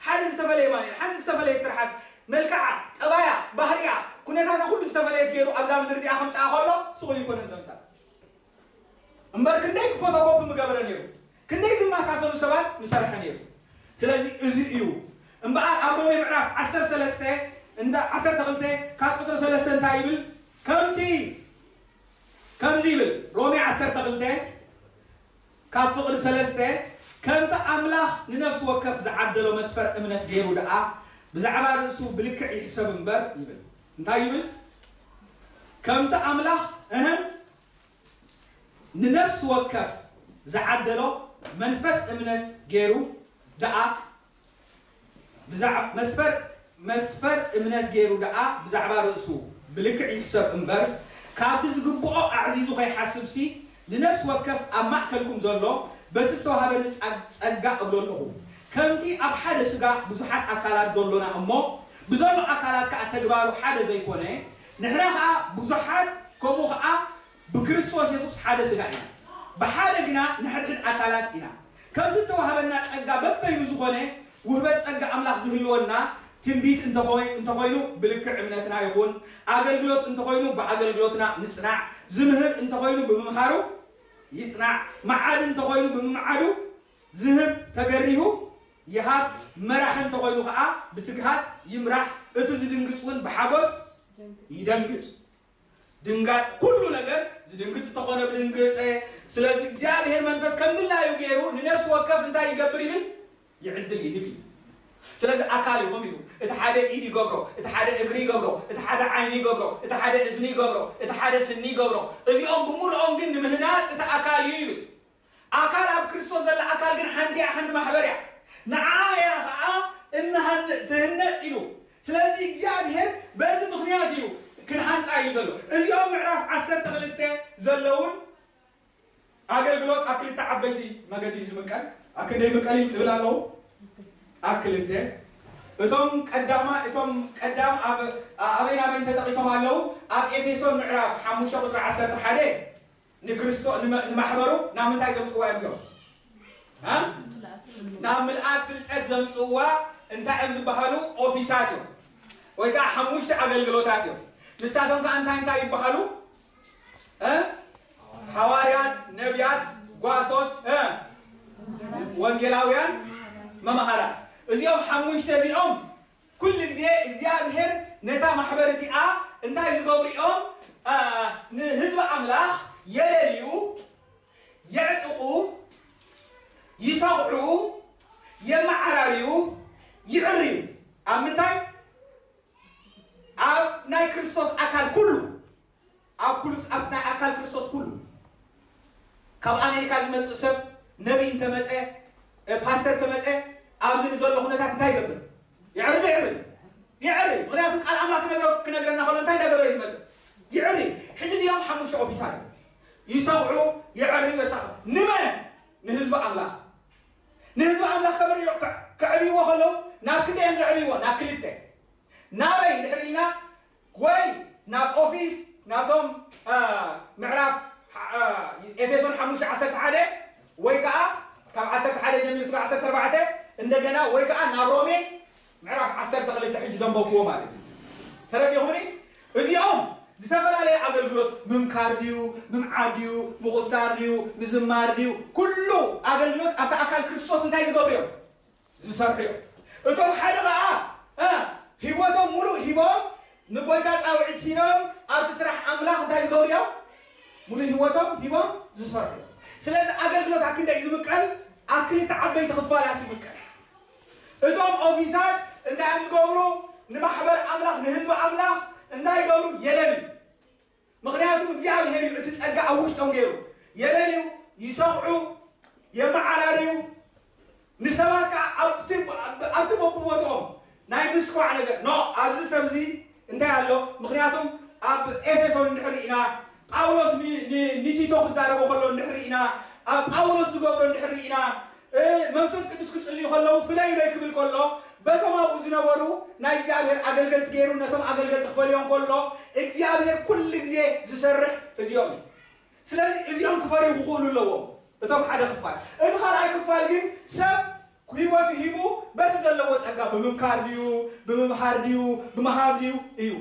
ሓደ ዝተፈለየ ማንር ሓንቲ ዝተፈለየ ትርሓስ መልክዓ ጠባያ ባህርያ ኩነታታ ኩሉ ዝተፈለየት ገይሩ ኣብዛ ምድሪ እዚኣ ከምፅኣ ከሎ ስቑል ይኮነን ዘምፃእ እምበር ክንደይ ፎቶኮፒ ምገበረ ነይሩ ክንደይ ዝመሳሰሉ ሰባት ምሰርሐ ነይሩ ስለዚ እዚ እዩ እምበኣር ኣብ ሮሜ ምዕራፍ ዓሰርተ ሰለስተ እንዳ ዓሰርተ ክልተ ካብ ቁፅሪ ሰለስተ እንታይ ይብል ከምቲ ከምዚ ይብል ሮሜ ዓሰርተ ክልተ ካብ ፍቕዲ ሰለስተ፣ ከምቲ ኣምላኽ ንነፍሲ ወከፍ ዝዓደሎ መስፈር እምነት ገይሩ ደኣ ብዛዕባ ርእሱ ብልክዕ ይሕሰብ እምበር ይብል። እንታይ ይብል? ከምቲ ኣምላኽ እህ ንነፍሲ ወከፍ ዝዓደሎ መንፈስ እምነት ገይሩ ደኣ ብዛዕ- መስፈር መስፈር እምነት ገይሩ ደኣ ብዛዕባ ርእሱ ብልክዕ ይሕሰብ እምበር፣ ካብቲ ዝግብኦ ኣዕዚዙ ከይሓስብሲ፣ ንነፍሲ ወከፍ ኣብ ማእከልኩም ዘሎ በቲ ዝተዋህበኒ ጸ- ጸጋ እብሎ ኣለኹ። ከምቲ ኣብ ሓደ ስጋ ብዙሓት ኣካላት ዘሎና እሞ፣ ብዘሎ ኣካላት ከኣ ተግባሩ ሓደ ዘይኮነ፣ ንሕና ከኣ ብዙሓት ከምኡ ከኣ ብክርስቶስ የሱስ ሓደ ስጋ ኢና፣ ብሓደ ግና ንሕድሕድ ኣካላት ኢና። ከምቲ እተዋህበና ጸጋ በበይኑ ዝኾነ ውህበት ጸጋ ኣምላኽ ዝህልወና፣ ትንቢት እንተኾይ- እንተኾይኑ ብልክዕ እምነትና ይኹን፣ ኣገልግሎት እንተኾይኑ ብኣገልግሎትና ንጽናዕ፣ ዝምህር እንተኾይኑ ብምምሃሩ ይጽናዕ፣ መዓዲ እንተኾይኑ ብምምዓዱ፣ ዝህብ ተገሪሁ ይሃብ፣ መራሒ እንተኾይኑ ኸኣ ብትግሃት ይምራሕ፣ እቲ ዝድንግጽ እውን ብሓጎስ ይደንግጽ። ድንጋጽ ኩሉ ነገር ዝድንግጽ እንተኾነ ብድንግጸ። ስለዚ እግዚኣብሔር መንፈስ ከም ድላዩ ገይሩ ንነፍሲ ወከፍ እንታይ ይገብር ይብል? ይዕድል ይህብ እዩ። ስለዚ ኣካል ኢኹም ኢሉ። እቲ ሓደ ኢድ ይገብሮ፣ እቲ ሓደ እግሪ ይገብሮ፣ እቲ ሓደ ዓይኒ ይገብሮ፣ እቲ ሓደ እዝኒ ይገብሮ፣ እቲ ሓደ ስኒ ይገብሮ። እዚኦም ብምሉኦም ግን ንምህናጽ እቲ ኣካል እዩ ይብል። ኣካል ኣብ ክርስቶስ ዘላ ኣካል ግን ሓንቲ እያ፣ ሓንቲ ማሕበር እያ። ንዓ እያ ኸዓ እንሃንእ ትህነጽ ኢሉ። ስለዚ እግዚኣብሔር በዚ ምኽንያት እዩ ክንሃንጻ እዩ ዘሎ። እዚኦም ምዕራፍ ዓሰርተ ክልተ ዘለውን ኣገልግሎት ኣብ ክልተ ዓበይቲ መገዲ እዩ ዝምቀል። ኣብ ክንደይ ምቀል እዩ ዝብል ኣለዉ? ኣብ ክልተ። እቶም ቀዳማ እቶም ቀዳም ኣብ ኣበይ ናበይ ተጠቂሶም ኣለዉ? ኣብ ኤፌሶን ምዕራፍ ሓሙሽተ ቁፅሪ ዓሰርተ ሓደ ንክርስቶ ንመ- ንማሕበሩ ናብ ምንታይ ዘምፅዋ እዮም እዚኦም? እ? ናብ ምልኣት ፍልጠት ዘምፅዋ እንታይ እዮም ዝበሃሉ? ኦፊሳት እዮም ወይ ከዓ ሓሙሽተ ኣገልግሎታት እዮም። ንሳቶም ከዓ እንታይ እንታይ ይበሃሉ? እ? ሓዋርያት፣ ነቢያት፣ ጓሶት፣ እ? ወንጌላውያን፣ መምሃራን። እዚኦም ሓሙሽተ እዚኦም ኩሉ ግዜ እግዚኣብሔር ነታ ማሕበር እቲኣ እንታይ ዝገብሩ እዮም? እ፣ ንህዝቢ ኣምላኽ የለልዩ፣ የዕጥቑ፣ ይሰቑዑ፣ የመዓራርዩ፣ ይዕርዩ። ኣብ ምንታይ? ኣብ ናይ ክርስቶስ ኣካል ኩሉ፣ ኣብ ኩሉ ኣብ ናይ ኣካል ክርስቶስ ኩሉ። ካብ ኣሜሪካ ዝመፅእ ሰብ ነቢይ እንተመፀ፣ እ፣ ፓስተር ተመፀ፣ ኣብዚ ንዘሎ ኩነታት እንታይ ይገብር? ይዕርድ ይዕርድ ይዕርድ። ምክንያቱ ቃል ኣምላኽ ክነግረ ክነግረና ከሎ እንታይ እንዳገበረ እዩ ዝመፅእ? ይዕርድ። ሕጂ እዚኦም ሓሙሽተ ኦፊሳት እዮም። ይሰቕዑ፣ ይዕርዩ፣ የሳቕዑ። ንመን? ንህዝቢ ኣምላኽ። ንህዝቢ ኣምላኽ ከበርዮ ከዕብይዎ ከለዉ ናብ ክንደይ እዮም ዘዕብይዎ? ናብ ክልተ። ናበይ ድሕሪ ኢልና ወይ ናብ ኦፊስ ናብቶም ምዕራፍ ኤፌሶን ሓሙሽተ ዓሰርተ ሓደ ወይ ከዓ ካብ ዓሰርተ ሓደ ጀሚሩ ስጋ ዓሰርተ ኣርባዕተ እንደገና ወይ ከዓ ናብ ሮሜ ምዕራፍ ዓሰርተ ክልተ ሕጂ ዘንበብክዎ ማለት እዩ። ተረዲኹምኒ? እዚኦም ዝተፈላለየ ኣገልግሎት ምምካር ድዩ፣ ምምዓድ ድዩ፣ ምቑስታር ድዩ፣ ምዝማር ድዩ፣ ኩሉ ኣገልግሎት ኣብቲ ኣካል ክርስቶስ እንታይ ዝገብሩ እዮም? ዝሰርሑ እዮም። እቶም ሓደ ከዓ እ፣ ህይወቶም ሙሉእ ሂቦም ንጎይታ ፃውዒት ሂኖም ኣብቲ ስራሕ ኣምላኽ እንታይ ዝገብሩ እዮም? ሙሉእ ህይወቶም ሂቦም ዝሰርሑ እዮም። ስለዚ ኣገልግሎት ኣብ ክንደይ ዝምቀል? ኣብ ክልተ ዓበይቲ ክፋላት ይምቀል። እቶም ኦፊሳት እንታይ እዮም ዝገብሩ? ንማሕበር ኣምላኽ ንህዝቢ ኣምላኽ እንታይ ይገብሩ? የለልዩ። ምኽንያቱ እግዚኣብሔር እዩ እቲ ጸጋ ኣብ ውሽጦም ገይሩ። የለልዩ፣ ይሰኽዑ፣ የመዓራርዩ። ንሰባት ከዓ ኣብቲ ኣብቲ በብቦትኦም ናይ ምስኳዕ ነገር ኖ ኣብዚ ሰብዚ እንታይ ኣሎ? ምኽንያቱም ኣብ ኤፌሶን እንድሕር ኢና ጳውሎስ ኒ- ኒ- ንቲቶ ክዛረቦ ከሎ እንድሕር ኢና ኣብ ጳውሎስ ዝገብሮ እንድሕር ኢና እ፣ መንፈስ ቅዱስ ክጽልዩ ከለዉ ፍለዩለይ ክብል ከሎ በቶም ኣብኡ ዝነበሩ ናይ እግዚኣብሔር ኣገልገልቲ ገይሩ ነቶም ኣገልገልቲ ክፈልዮም ከሎ እግዚኣብሔር ኩሉ ግዜ ዝሰርሕ እዚኦም እዩ። ስለዚ እዚኦም ክፈርዩ ክኽእሉ ኣለዎም እቶም ሓደ ክፋል። እቲ ካልኣይ ክፋል ግን ሰብ ህይወቱ ሂቡ በቲ ዘለዎ ጸጋ ብምምካር ድዩ ብምምሃር ድዩ ብምሃብ ድዩ እዩ።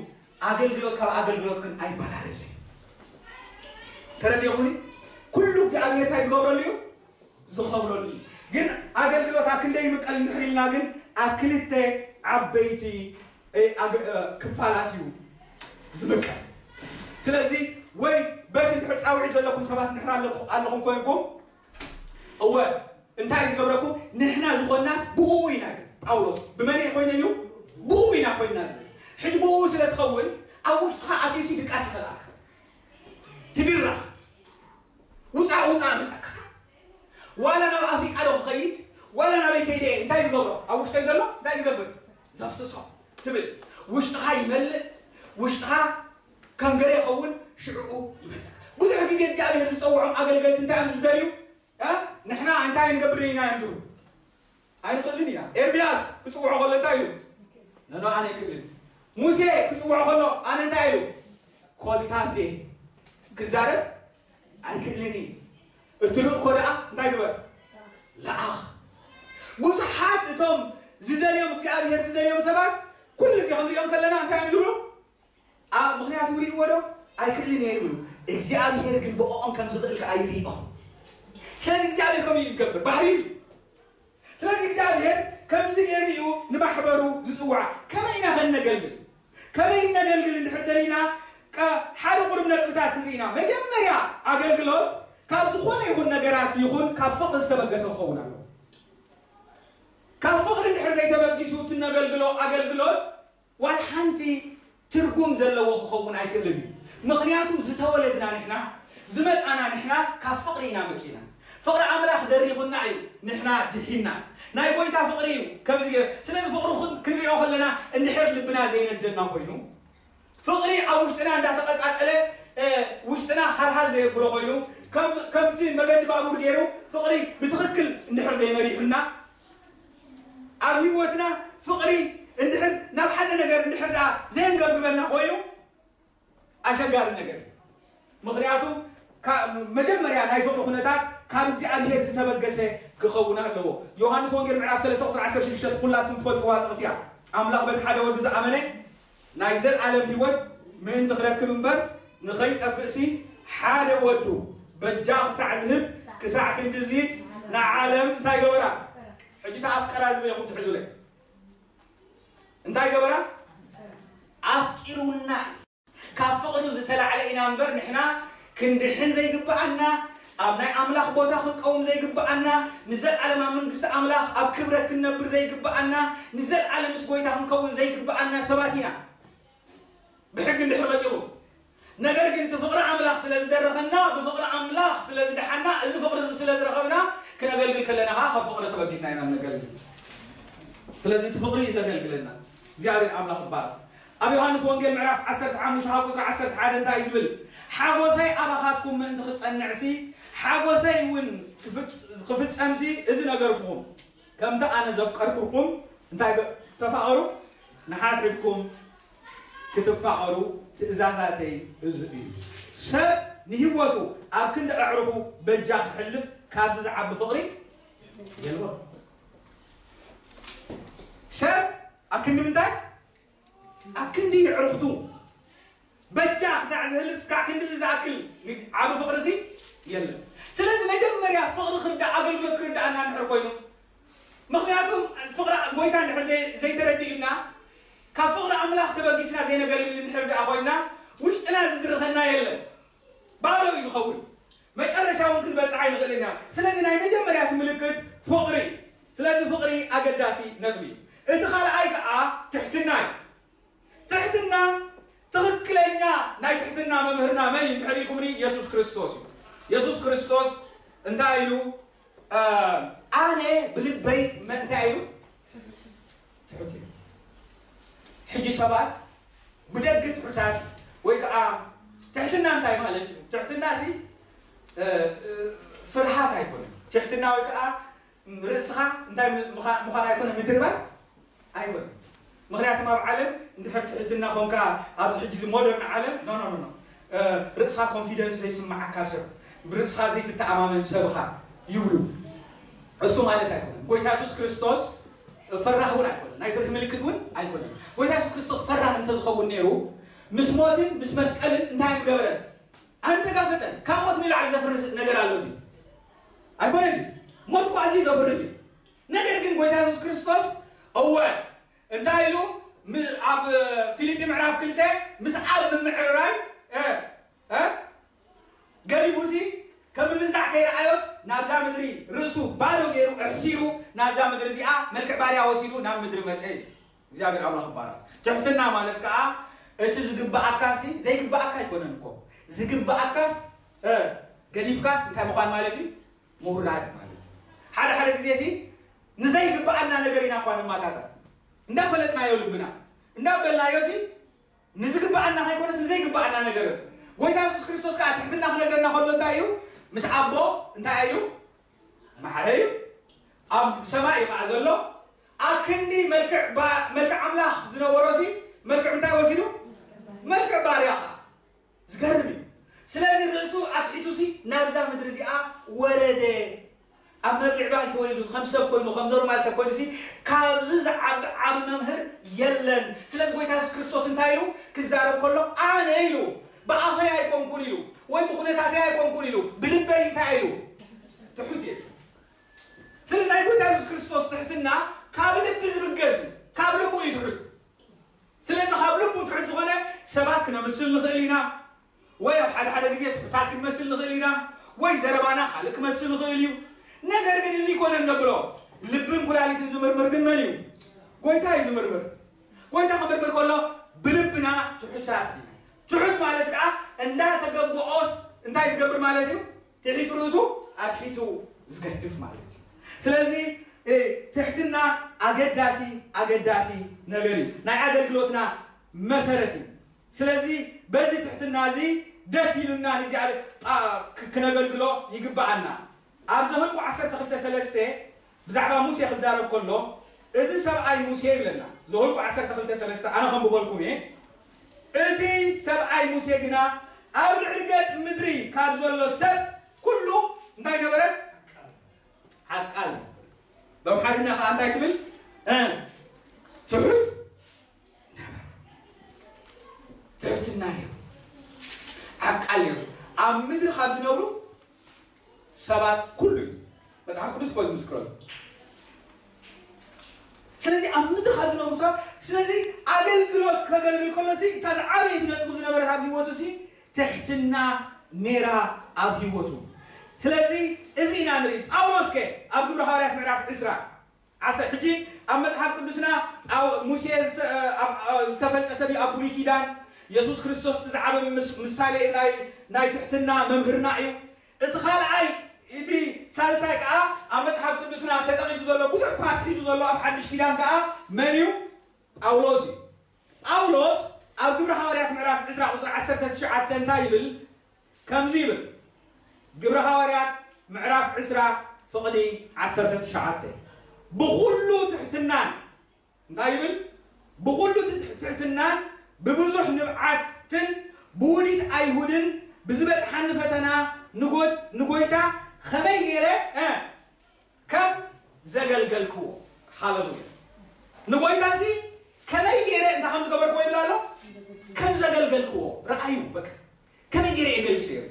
ኣገልግሎት ካብ ኣገልግሎት ግን ኣይበላለጽ እዩ። ተረዲኹኒ? ኩሉ እግዚኣብሔር እንታይ ዝገብረሉ እዩ? ዝኸብረሉ እዩ። ግን ኣገልግሎት ኣብ ክንደይ ይምቀል እንድሕር ኢልና ግን ኣብ ክልተ ዓበይቲ እ፣ ኣግ- እ፣ ክፋላት እዩ ዝምቀል። ስለዚ ወይ በቲ እንድሕር ጻውዒት ዘለኩም ሰባት ንሕና ኣለኩ-፣ ኣለኹም ኮይንኩም፣ እወ፣ እንታይ ዝገብረኩም? ንሕና ዝኾንናስ ብኡ ኢና። ጳውሎስ ብመን እየ ኮይነ ኢሉ? ብኡ ኢና ኮይንና ዝብል። ሕጂ ብኡ ስለ ትኸውን፣ ኣብ ውሽጥኻ ኣትዩሲ ድቃስ ይኸልኣካ። ትድረኽ። ውፃእ፣ ውፃእ መፀካ። ዋላ ናብ ኣፍሪቃ ዶ ክኸይድ፣ ዋላ ናበይ ከይደ፣ እንታይ ዝገብሮ? ኣብ ውሽጠይ ዘሎ እንታይ ዝገብር? ዘፍስሶ ትብል። ውሽጥኻ ይመልእ፣ ውሽጥኻ ከም ገለ ይኸውን፣ ሽዕኡ ይመፀካ። ብዙሕ ግዜ እግዚኣብሔር ዝፀውዖም ኣገልገልቲ እንታይ እዮም ዝደልዩ? እ? ንሕና እንታይ ንገብር ኢና እዮም ዝብሉ። ኣይንኽእልን ኢና። ኤርምያስ ክፅውዖ ከሎ እንታይ ኢሉ? ነኖ ኣነ ኣይክእልን። ሙሴ ክፅውዖ ከሎ ኣነ እንታይ ኢሉ? ኮልታፌ ክዛረብ ኣይክእልን እዩ። እቲ ልእኮ ደኣ እንታይ ግበር? ለኣኽ። ብዙሓት እቶም ዝደልዮም እግዚኣብሔር ዝደልዮም ሰባት ኩሉ ግዜ ክንሪኦም ከለና እንታይ እዮም ዝብሉ? ኣብ ምኽንያቱ ርእይዎ ዶ? ኣይክእልን እየ ይብሉ። እግዚኣብሔር ግን ብኦም ከም ዝኽእል ከኣ ይርእዮም። ስለዚ እግዚኣብሔር ከምኡ እዩ ዝገብር፣ ባህሪ እዩ። ስለዚ እግዚኣብሔር ከምዚ ገይሩ እዩ ንማሕበሩ ዝጽውዓ። ከመይ ኢና ከነገልግል? ከመይ ነገልግል እንድሕር ደሊና፣ ቀ-፣ ሓደ ቁሩብ ነጥብታት ክንርኢ ኢና። መጀመርያ ኣገልግሎት ካብ ዝኾነ ይኹን ነገራት ይኹን ካብ ፍቕሪ ዝተበገሰ ክኸውን ኣለዎ። ካብ ፍቕሪ እንድሕር ዘይተበጊሱ እቲ ነገልግሎ ኣገልግሎት ዋላ ሓንቲ ትርጉም ዘለዎ ክኸውን ኣይክእልን እዩ። ምኽንያቱ ዝተወለድና ንሕና፣ ዝመጻና ንሕና ካብ ፍቕሪ ኢና መጺና። ፍቕሪ ኣምላኽ ደሪኹና እዩ፣ ንሕና ድሒና። ናይ ጎይታ ፍቕሪ እዩ ከምዚ ገ-፣ ስለዚ ፍቕሩ ክን-፣ ክንሪኦ ከለና እንድሕር ልብና ዘይነደና ኮይኑ፣ ፍቕሪ ኣብ ውሽጥና እንዳተቐጻጸለ፣ እ፣ ውሽጥና ሃልሃል ዘየብሎ ኮይኑ፣ ከም፣ ከምቲ መገዲ ባቡር ገይሩ ፍቕሪ ብትኽክል እንድሕር ዘይመሪሑና፣ ኣብ ህይወትና ፍቕሪ እንድሕር ናብ ሓደ ነገር እንድሕር ደኣ ዘየንገብግበና ኮይኑ ኣሸጋሪ ነገር እዩ። ምኽንያቱ ካ-፣ መጀመርያ ናይ ፍቕሪ ኩነታት ካብ እግዚኣብሔር ዝተበገሰ ክኸውን ኣለዎ። ዮሃንስ ወንጌል ምዕራፍ ሰለስተ ቁፅሪ ዓሰርተ ሽዱሽተ ኩላትኩም ትፈልጥዋ ጥቕሲ እያ። ኣምላኽ በቲ ሓደ ወዱ ዝኣመነ ናይ ዘለኣለም ህይወት ምእንቲ ክረክብ እምበር ንኸይጠፍእሲ ሓደ ወዱ በጃ ክሳዕ ዝህብ ክሳዕ ክንድዚ ንዓለም እንታይ ገበራ? ሕጂ እቲ ኣፍቀራ ዝበይኹም ትሕዙለይ። እንታይ ገበራ? ኣፍቂሩና። ካብ ፍቕሩ ዝተላዕለ ኢና እምበር ንሕና ክንድሕን ዘይግብኣና፣ ኣብ ናይ ኣምላኽ ቦታ ክንቀውም ዘይግብኣና፣ ንዘለኣለም ኣብ መንግስቲ ኣምላኽ ኣብ ክብረት ክንነብር ዘይግብኣና፣ ንዘለኣለም ምስ ጎይታ ክንከውን ዘይግብኣና ሰባት ኢና። ብሕጊ እንድሕር መጺኹም። ነገር ግን እቲ ፍቕሪ ኣምላኽ ስለ ዝደረኸና፣ ብፍቕሪ ኣምላኽ ስለ ዝደሓና፣ እዚ ፍቕሪ እዚ ስለ ዝረኸብና፣ ክነገልግል ከለና ኸዓ ካብ ፍቕሪ ተበጊስና ኢና ነገልግል። ስለዚ እቲ ፍቕሪ እዩ ዘገልግለና። እግዚኣብሔር ኣምላኽ ይባረኽ። ኣብ ዮሃንስ ወንጌል ምዕራፍ ዓሰርተ ሓሙሽተ ካብ ቁፅሪ ዓሰርተ ሓደ እንታይ እዩ ዝብል? ሓጎሰይ ኣባኻትኩም ምእንቲ ክጸንዕሲ፣ ሓጎሰይ እውን ክፍጽ-፣ ክፍጸምሲ እዚ ነገርኩኹም። ከምቲ ኣነ ዘፍቀርኩኹም እንታይ ገ-፣ ተፋቐሩ፣ ንሓድሕድኩም ክትፋቐሩ ትእዛዛተይ እዚ እዩ። ሰብ ንህይወቱ ኣብ ክንዲ ኣዕሩኹ በጃ ክሕልፍ ካብዚ ዝዓቢ ፍቕሪ የልቦን። ሰብ ኣብ ክንዲ ምንታይ? ኣብ ክንዲ ኣዕሩኽቱ በጃ ክሳዕ ዝህልፍ፣ እስካዕ ክንድዚ ዝኣክል ዓቢ ፍቕሪሲ የለን። ስለዚ መጀመርያ ፍቕሪ ክርዳእ፣ ኣገልግሎት ክርዳእና እንድሕር ኮይኑ፣ ምኽንያቱ ፍቕሪ ጎይታ እንድሕር ዘይ-፣ ዘይተረዲእና፣ ካብ ፍቕሪ ኣምላኽ ተበጊስና ዘይነገልግል እንድሕር ደኣ ኮይና፣ ውሽጥና ዝድርኸና የለን። ባዶ እዩ ዝኸውን። መጨረሻ እውን ክንበጽሕ ኣይንኽእልን ኢና። ስለዚ ናይ መጀመርያ እቲ ምልክት ፍቕሪ። ስለዚ ፍቕሪ ኣገዳሲ ነጥቢ። እቲ ካልኣይ ከዓ ትሕትና እዩ። ትሕትና፣ ትኽክለኛ ናይ ትሕትና መምህርና መን እዩ እንድሕር ኢልኩምኒ? የሱስ ክርስቶስ እዩ። የሱስ ክርስቶስ እንታይ ኢሉ? እ፣ ኣነ ብልበይ መ-፣ እንታይ ኢሉ? ትሑት ኢሉ። ሕጂ ሰባት ብደገ ትሑታት ወይ ከዓ ትሕትና እንታይ ማለት እዩ? ትሕትና ሲ፣ እ፣ እ፣ ፍርሃት ኣይኮነን። ትሕትና ወይ ከዓ ርእስኻ እንታይ ምዃ-፣ ምዃን ኣይኮነ፣ ምድርባይ ኣይኮነ። ምኽንያቱም ኣብ ዓለም እንድሕር ትሕትና ኮንካ ኣብዚ ሕጂ እዚ ሞደርን ዓለም፣ ኖ፣ ኖ፣ ኖ፣ ኖ። እ፣ ርእስኻ ኮንፊደንስ ዘይስምዓካ ሰብ፣ ብርእስኻ ዘይትተኣማመን ሰብ ኢኻ ይብሉ። እሱ ማለት ኣይኮነን። ጎይታ የሱስ ክርስቶስ ፈራህ እውን ኣይኮነን። ናይ ፍርሂ ምልክት እውን ኣይኮነን። ጎይታ የሱስ ክርስቶስ ፈራህ እንተዝኸውን ነይሩ፣ ምስ ሞትን ምስ መስቀልን እንታይ ምገበረን? ኣይምተጋፈጠን። ካብ ሞት ንላዕሊ ዘፍርህ ነገር ኣሎ ድዩ? ኣይኮነን። ሞት እኳ ኣዝዩ ዘፍርህ እዩ። ነገር ግን ጎይታ የሱስ ክርስቶስ እወ እንታይ ኢሉ ም-፣ ኣብ ፊልጲ ምዕራፍ ክልተ ምስ ዓብ ምምዕርራይ፣ እ፣ እ፣ ገለ ናብዛ ምድሪ ርእሱ ባዶ ገይሩ ኣሕሲሩ ናብዛ ምድሪ እዚኣ መልክዕ ባርያ ወሲዱ ናብ ምድሪ መጸ እዩ። እግዚኣብሔር ኣምላኽ ይባረኽ። ትሕትና ማለት ከዓ እቲ ዝግብኣካሲ ዘይግብኣካ ኣይኮነን እኮ። ዝግብኣካስ እ፣ ገዲፍካስ እንታይ ምዃን ማለት እዩ? ምውራድ ማለት እዩ። ሓደ ሓደ ግዜ ሲ ንዘይግብኣና ነገር ኢና እኳ ንማታታት እንዳፈለጥናዮ ልብና እንዳበልናዮ ሲ ንዝግብኣና ከይኮነስ ንዘይግብኣና ነገር። ጎይታ የሱስ ክርስቶስ ከዓ ትሕትና ክነግረና ከሎ እንታይ እዩ? ምስ ኣቦ እንታይ እዩ? ማዕረ እዩ። ኣብ ሰማይ እዩ ከዓ ዘሎ። ኣብ ክንዲ መልክዕ ባ- መልክዕ ኣምላኽ ዝነበሮ ሲ መልክዕ እንታይ ወሲዱ? መልክዕ ባርያ ከዓ። ዝገርም እዩ። ስለዚ ርእሱ ኣትሒቱ ሲ ናብዛ ምድሪ እዚኣ ወረደ። ኣብ መብልዕ ባሕሪ ተወሊዱ ከም ሰብ ኮይኑ ከም ኖርማል ሰብ ኮይኑ ሲ ካብዚ ዝዓቢ ዓቢ መምህር የለን። ስለዚ ጎይታ የሱስ ክርስቶስ እንታይ ኢሉ ክዛረብ ከሎ ኣነ ኢሉ ብኣኸይ ኣይኮንኩን ኢሉ ወይ ብኩነታተይ ኣይኮንኩን ኢሉ ብልበይ እንታይ ኢሉ ትሑት እየ። ስለዚ ናይ ጎይታ የሱስ ክርስቶስ ትሕትና ካብ ልቢ ዝብገዝ እዩ። ካብ ልቡ እዩ ትሑት። ስለዚ ካብ ልቡ ትሑት ዝኾነ ሰባት ክነምስል ንኽእል ኢና፣ ወይ ኣብ ሓደ ሓደ ግዜ ትሑታት ክንመስል ንኽእል ኢና፣ ወይ ዘረባና ካልእ ክመስል ንኽእል እዩ። ነገር ግን እዚ ይኮነን ዘብሎ ልብን ኩላሊትን ዝምርምር ግን መን እዩ? ጎይታ እዩ ዝምርምር። ጎይታ ክምርምር ከሎ ብልብና ትሑታት ኢና። ትሑት ማለት ከዓ እንዳተገብኦስ እንታይ ዝገብር ማለት እዩ? ትሒቱ ርእሱ ኣትሒቱ ዝገድፍ ማለት እዩ። ስለዚ ትሕትና ኣገዳሲ ኣገዳሲ ነገር እዩ። ናይ ኣገልግሎትና መሰረት እዩ። ስለዚ በዚ ትሕትና እዚ ደስ ኢሉና ንእግዚኣብሔር ክነገልግሎ ይግብኣና። ኣብ ዘኍልቁ ዓሰርተ ክልተ ሰለስተ ብዛዕባ ሙሴ ክዛረብ ከሎ እቲ ሰብኣይ ሙሴ ይብለና። ዘኍልቁ ዓሰርተ ክልተ ሰለስተ ኣነ ከንብበልኩም እየ። እቲ ሰብኣይ ሙሴ ግና ኣብ ልዕሊ ገጽ ምድሪ ካብ ዘሎ ሰብ ኩሉ እንታይ ነበረ? ዓቃል ነበረ። በምሓርኛ ከዓ እንታይ ትብል? ትሑት ነበረ። ትሕትና ነይሩ። ዓቃል ነይሩ። ኣብ ምድሪ ካብ ዝነብሩ ሰባት ኩሉ እዩ። መጽሓፍ ቅዱስ እኮ ዝምስክረሉ። ስለዚ ኣብ ምድሪ ካብ ዝነብሩ ሰባት ስለዚ ኣገልግሎት ከገልግል ከሎ ሲ እታ ዝዓበየት ነጥቡ ዝነበረት ኣብ ህይወቱ ሲ ትሕትና ነይራ ኣብ ህይወቱ። ስለዚ እዚ ኢና ንርኢ። ጳውሎስ ከ ኣብ ግብሪ ሃዋርያት ምዕራፍ ዕስራ ዓሰርተ ሕጂ ኣብ መጽሓፍ ቅዱስና ሙሴ ዝተፈልጠ ሰብ ኣብ ብሉይ ኪዳን የሱስ ክርስቶስ ዝዓበ ምሳሌ ናይ ትሕትና መምህርና እዩ። እቲ ካልኣይ እቲ ሳልሳይ ከዓ ኣብ መጽሓፍ ቅዱስና ተጠቂሱ ዘሎ ብዙሕ ፓርት ሒዙ ዘሎ ኣብ ሓድሽ ኪዳን ከዓ መን እዩ? ጳውሎስ እዩ። ጳውሎስ ኣብ ግብሪ ሃዋርያት ምዕራፍ ዕስራ ቁፅሪ ዓሰርተ ትሽዓተ እንታይ ይብል? ከምዚ ይብል። ግብሪ ሃዋርያት ምዕራፍ ዕስራ ፍቕዲ ዓሰርተ ትሽዓተ ብኹሉ ትሕትናን እንታይ ይብል? ብኹሉ ትሕትናን ብብዙሕ ንብዓትን ብውዲት ኣይሁድን ብዝበፅሓኒ ፈተና ንጎይታ ከመይ ገይረ ከም ዘገልገልክዎ። ሃለሉያ። ንጎይታ ሲ ከመይ ገይረ እንታይ ከም ዝገበርክዎ ይብል ኣሎ? ከም ዘገልገልክዎ። ረኣዩ በቃ ከመይ ገይረ የገልግል እዩ።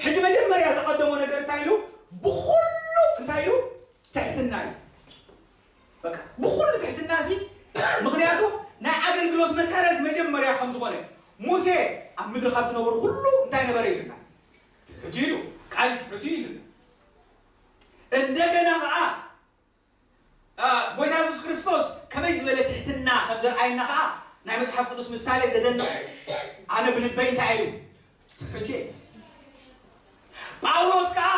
ሕጂ መጀመርያ ዝቐደሞ ነገር እንታይ ኢሉ? ብኹሉ እንታይ ኢሉ? ትሕትና እዩ። በቃ ብኹሉ ትሕትና ሲ ምክንያቱ ናይ ኣገልግሎት መሰረት መጀመርያ ከም ዝኾነ ሙሴ ኣብ ምድሪ ካብ ዝነበሩ ኩሉ እንታይ ነበረ ይልና ትሕቲ ኢሉ ቃል ትሕቲ ኢልና እንደገና ከዓ ጎይታ የሱስ ክርስቶስ ከመይ ዝበለ ትሕትና ከም ዘርኣየና ከዓ ናይ መፅሓፍ ቅዱስ ምሳሌ ዘደንቕ። ኣነ ብልበይ እንታይ ኢሉ ትሕቲ እየ። ጳውሎስ ከዓ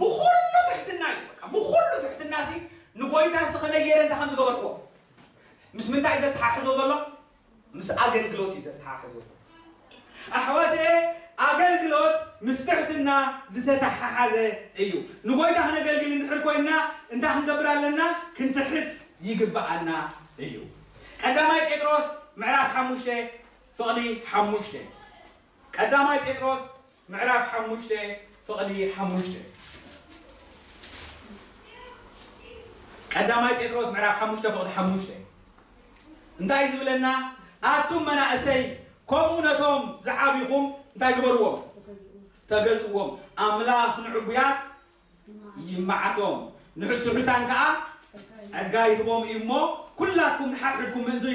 ብኩሉ ትሕትና እዩ። ብኩሉ ትሕትና ሲ ንጎይታ ሲ ከመይ ገይረ እንታይ ከም ዝገበርክዎ ምስ ምንታይ እዩ ዘተሓሕዞ ዘሎ? ምስ ኣገልግሎት እዩ ዘተሓሕዞ ዘሎ። ኣሕዋትኤ ኣገልግሎት ምስ ትሕትና ዝተተሓሓዘ እዩ። ንጎይታ ክነገልግል እንድሕር ኮይንና እንታይ ክንገብር ኣለና? ክንትሕት ይግብኣና እዩ። ቀዳማይ ጴጥሮስ ምዕራፍ ሓሙሽተ ፍቕዲ ሓሙሽተ። ቀዳማይ ጴጥሮስ ምዕራፍ ሓሙሽተ ፍቕዲ ሓሙሽተ። ቀዳማይ ጴጥሮስ ምዕራፍ ሓሙሽተ ፍቕዲ ሓሙሽተ እንታይ ዝብለና? ኣቱም መናእሰይ ከምኡ ነቶም ዝዓብኹም እንታይ ግበርዎም? ተገዝእዎም። ኣምላኽ ንዕቡያት ይመዓቶም ንትሑታን ከዓ ጸጋ ይህቦም እዩ እሞ ኩላትኩም ንሓድሕድኩም ምእንቲ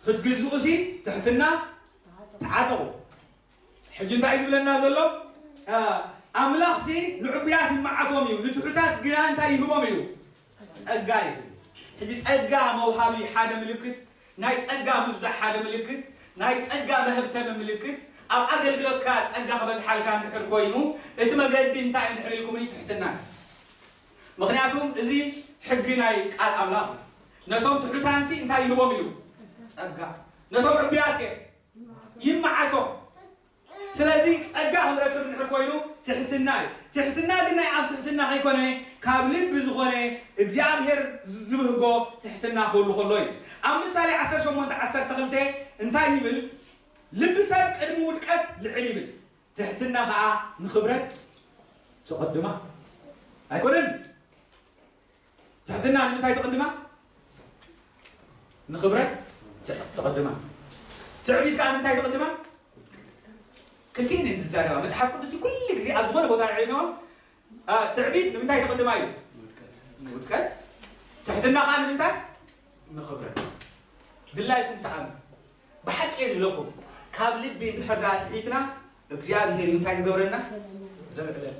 ክትግዝኡ ሲ ትሕትና ተዓጠቑ። ሕጂ እንታይ እዩ ዝብለና ዘሎ? ኣምላኽሲ ንዕቡያት ይመዓቶም እዩ፣ ንትሑታት ግና እንታይ ይህቦም እዩ? ጸጋ ይህብ። ሕጂ ጸጋ መውሃቢ ሓደ ምልክት፣ ናይ ጸጋ ምብዛሕ ሓደ ምልክት፣ ናይ ጸጋ መህብተሚ ምልክት፣ ኣብ ኣገልግሎትካ ጸጋ ክበዝሓልካ እንድሕር ኮይኑ፣ እቲ መገዲ እንታይ እንድሕር ኢልኩምኒ ትሕትና እዩ። ምኽንያቱም እዚ ሕጊ ናይ ቃል ኣምላኽ እዩ። ነቶም ትሑታንሲ እንታይ ይህቦም ኢሉ? ጸጋ። ነቶም ዕቡያት ከ? ይመዓቶም። ስለዚ ጸጋ ክንረክብ እንድሕር ኮይኑ ትሕትና እዩ። ትሕትና ግን ናይ ኣብ ትሕትና ከይኮነ ካብ ልቢ ዝኾነ እግዚኣብሔር ዝብህጎ ትሕትና ክህሉ ከሎ እዩ። ኣብ ምሳሌ ዓሰርተ ሸሞንተ ዓሰርተ ክልተ እንታይ ይብል? ልቢ ሰብ ቅድሚ ውድቀት ልዕል ይብል፣ ትሕትና ኸዓ ንኽብረት ትቐድማ ኣይኮነን? ትሕትና ንምንታይ ትቕድማ? ንኽብረት ትሕ- ትቕድማ። ትዕቢት ከዓ ንምንታይ ትቕድማ? ክልቲኤን እየን ዝዛረባ። መጽሓፍ ቅዱስ ኩሉ ግዜ ኣብ ዝኾነ ቦታ ንዕልኖ ትዕቢት ንምንታይ ትቕድማ እዩ? ንውድቀት። ትሕትና ከዓ ንምንታይ? ንኽብረት። ድላይኩም ሰኣኑ። ብሓቂ እየ ዝብለኩም፣ ካብ ልቢ እንድሕር ደኣ ትሕትና እግዚኣብሔር እዩ እንታይ ዝገብረና? ዘልዕለና።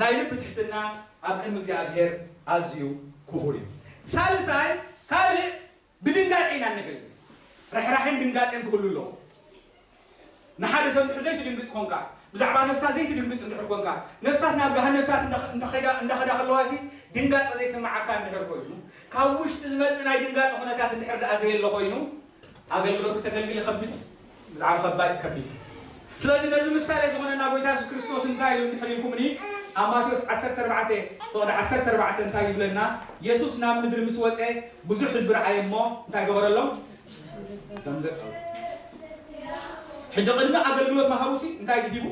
ናይ ልቢ ትሕትና ኣብ ቅድሚ እግዚኣብሔር ኣዝዩ ክቡር እዩ። ሳልሳይ ካልእ ብድንጋጼ ኢና እነገልግል። ርሕራሕን ድንጋጼን ክህሉ ኣለዎ። ንሓደ ሰብ እንድሕር ዘይትድንግጽ ኮንካ፣ ብዛዕባ ነፍሳ ዘይትድንግጽ እንድሕር ኮንካ፣ ነፍሳት ናብ ገሃነም እሳት እንዳ- እንዳኸዳ እንዳኸዳ ከለዋ ሲ ድንጋጸ ዘይስምዓካ እንድሕር ኮይኑ፣ ካብ ውሽጢ ዝመጽእ ናይ ድንጋጸ ኩነታት እንድሕር ደኣ ዘየለ ኮይኑ፣ ኣገልግሎት ክተገልግል ይኸብድ፣ ብጣዕሚ ከባድ ከቢድ። ስለዚ ነዚ ምሳሌ ዝኾነና ጎይታ የሱስ ክርስቶስ እንታይ ኢሉ እንድሕር ኢልኩምኒ፣ ኣብ ማቴዎስ ዓሰርተ ኣርባዕተ ፍቕዲ ዓሰርተ ኣርባዕተ እንታይ ይብለና? የሱስ ናብ ምድሪ ምስ ወፀ ብዙሕ ህዝቢ ረኣየ እሞ እንታይ ገበረሎም? ደንገጸሉ። ሕጂ ቅድሚ ኣገልግሎት ምሃቡሲ እንታይ ሂቡ?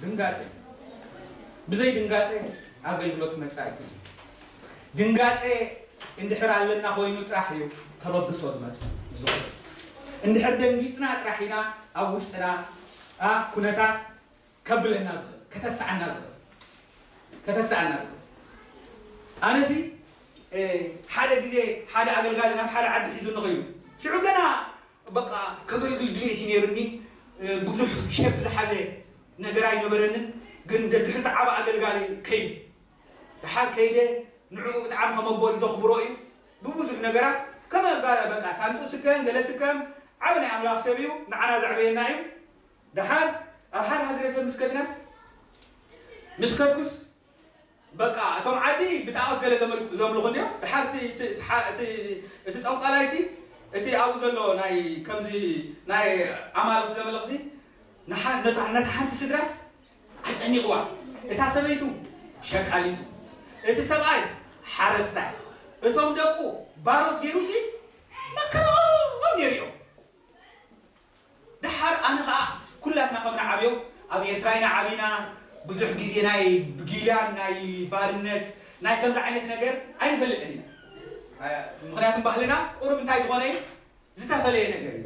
ድንጋጼ። ብዘይ ድንጋጼ ኣገልግሎት ክመጽእ ኣይክእልን። ድንጋጼ እንድሕር ኣለና ኮይኑ ጥራሕ እዩ ተበግሶ ዝመጽእ ዝኽእል። እንድሕር ደንጊጽና ጥራሕ ኢና ኣብ ውሽጥና ኣ ኩነታት ከብለና ዝኽእል፣ ከተስዓና ዝኽእል፣ ከተስዓና ዝኽእል። ኣነሲ ሓደ ግዜ ሓደ ኣገልጋሊ ናብ ሓደ ዓዲ ሒዙ ንኸይዱ ሽዑ ገና በቃ ከገልግል ድሌት እዩ ነይሩኒ። ብዙሕ ሸፕ ዝሓዘ ነገር ኣይነበረንን። ግን ደድሕርቲ ዓብ ኣገልጋሊ ከይደ፣ ድሓር ከይደ ንዕኡ ብጣዕሚ ከመቦ እዩ ዘኽብሮ እዩ። ብብዙሕ ነገራት ከመ በቃ ሳንጡ ስከም ገለ ስከም ዓብ ናይ ኣምላኽ ሰብ እዩ፣ ንዓና ዘዕበየና እዩ። ድሓር ኣብ ሓደ ሃገረ ሰብ ምስ ከድናስ ምስ ከድኩስ በቃ እቶም ዓዲ ብጣዖት ገለ ዘምልኩ እንዲዮም። ድሓር እቲ ጠንቋላይሲ እቲ ኣብኡ ዘሎ ናይ ከምዚ ናይ ኣማልኽቲ ዘመልኽሲ ነታ ሓንቲ ስድራስ ኣጨኒቕዋ። እታ ሰበይቱ ሸቃሊቱ፣ እቲ ሰብኣይ ሓረስታይ፣ እቶም ደቁ ባሮት ገይሩሲ መከረኦም ነይሩ እዮም። ድሓር ኣነ ኸዓ ኩላትና ከም ንዓብዮ ኣብ ኤርትራ ኢና ዓቢና። ብዙሕ ግዜ ናይ ጊላን ናይ ባርነት ናይ ከምዚ ዓይነት ነገር ኣይንፈልጥን ኢና። ምኽንያቱም ባህልና ቁሩብ እንታይ ዝኾነ እዩ ዝተፈለየ ነገር እዩ።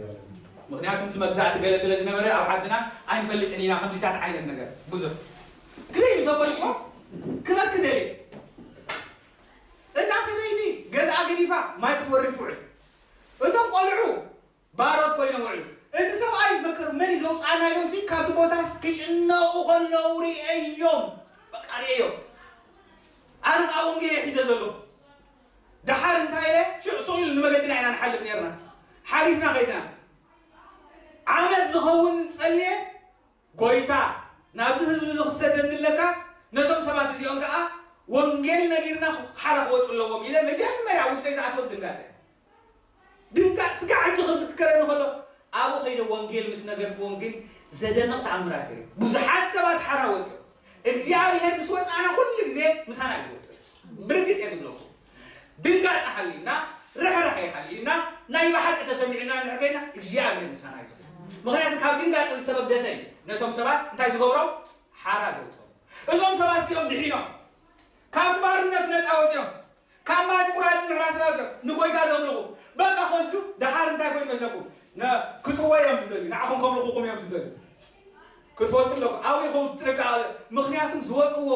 ምኽንያቱም እቲ መግዛእቲ ገለ ስለ ዝነበረ ኣብ ዓድና ኣይንፈልጥን ኢና ከምዚታት ዓይነት ነገር ብዙሕ ክደይ ምስ ኣበልኩ ክበኪ ደልየ። እታ ሰበይቲ ገዝኣ ገዲፋ ማይ ክትወርድ ትውዕል። እቶም ቆልዑ ባሮት ኮይኖም ውዕሉ። እቲ ሰብኣይ መከሩ መን እዩ ዘውፅኣና ኢሎም ሲ ካብቲ ቦታስ ክጭነቑ ከለዉ ርእየዮም። በቃ ርእየዮም። ኣነ ከዓ ወንጌል እየ ሒዘ ዘለኹ። ደሓር እንታይ ኢለ ሽዑ ሱቕ ኢሉ ንመገድና ኢና ንሓልፍ ነርና። ሓሊፍና ከይድና ዓመት ዝኸውን ጸልየ ጎይታ ናብዚ ህዝቢ እዚ ክትሰደኒ ኣለካ፣ ነዞም ሰባት እዚኦም ከዓ ወንጌል ነጊርና ሓራ ክወፁ ኣለዎም ኢለ መጀመርያ ውሽጠይ ዝኣተወት ድንጋፀ። ድንጋፅ ስጋ ሕጂ ክዝክረኒ ከሎ ኣብኡ ከይደ ወንጌል ምስ ነገርክዎም ግን ዘደንቕ ተኣምራት እዩ። ብዙሓት ሰባት ሓራ ወፅኦም። እግዚኣብሔር ምስ ወፃእና ኩሉ ግዜ ምሳና እዩ ዝወፅእ። ብርግፅ እየ ዝብለኩም። ድንጋፀ ሓሊና፣ ርሕራሐ ሓሊና፣ ናይ ብሓቂ ተሰሚዕና እንድሕር ኮይና እግዚኣብሔር ምሳና እዩ ዝወፅእ። ምክንያቱ ካብ ድንጋፀ ዝተበገሰ እዩ ነቶም ሰባት እንታይ ዝገብሮም ሓራ ዘውፅኦም። እዞም ሰባት እዚኦም ድሒኖም ካብቲ ባርነት ነፃ ወፅኦም ካብ ማይ ምቁራድ ምሕራስ ናቸው ንጎይታ ዘምልኹ በቃ ከወስዱ ደሓር እንታይ ኮይኑ መስለኩም? ክጥወ እዮም ዝደልዩ፣ ንዓኹም ከምልኹኹም እዮም ዝደልዩ። ክትፈልጡ ኣለኩም። ኣብኡ ይኹን ጥንቃ ምክንያቱም ዝወፅዎ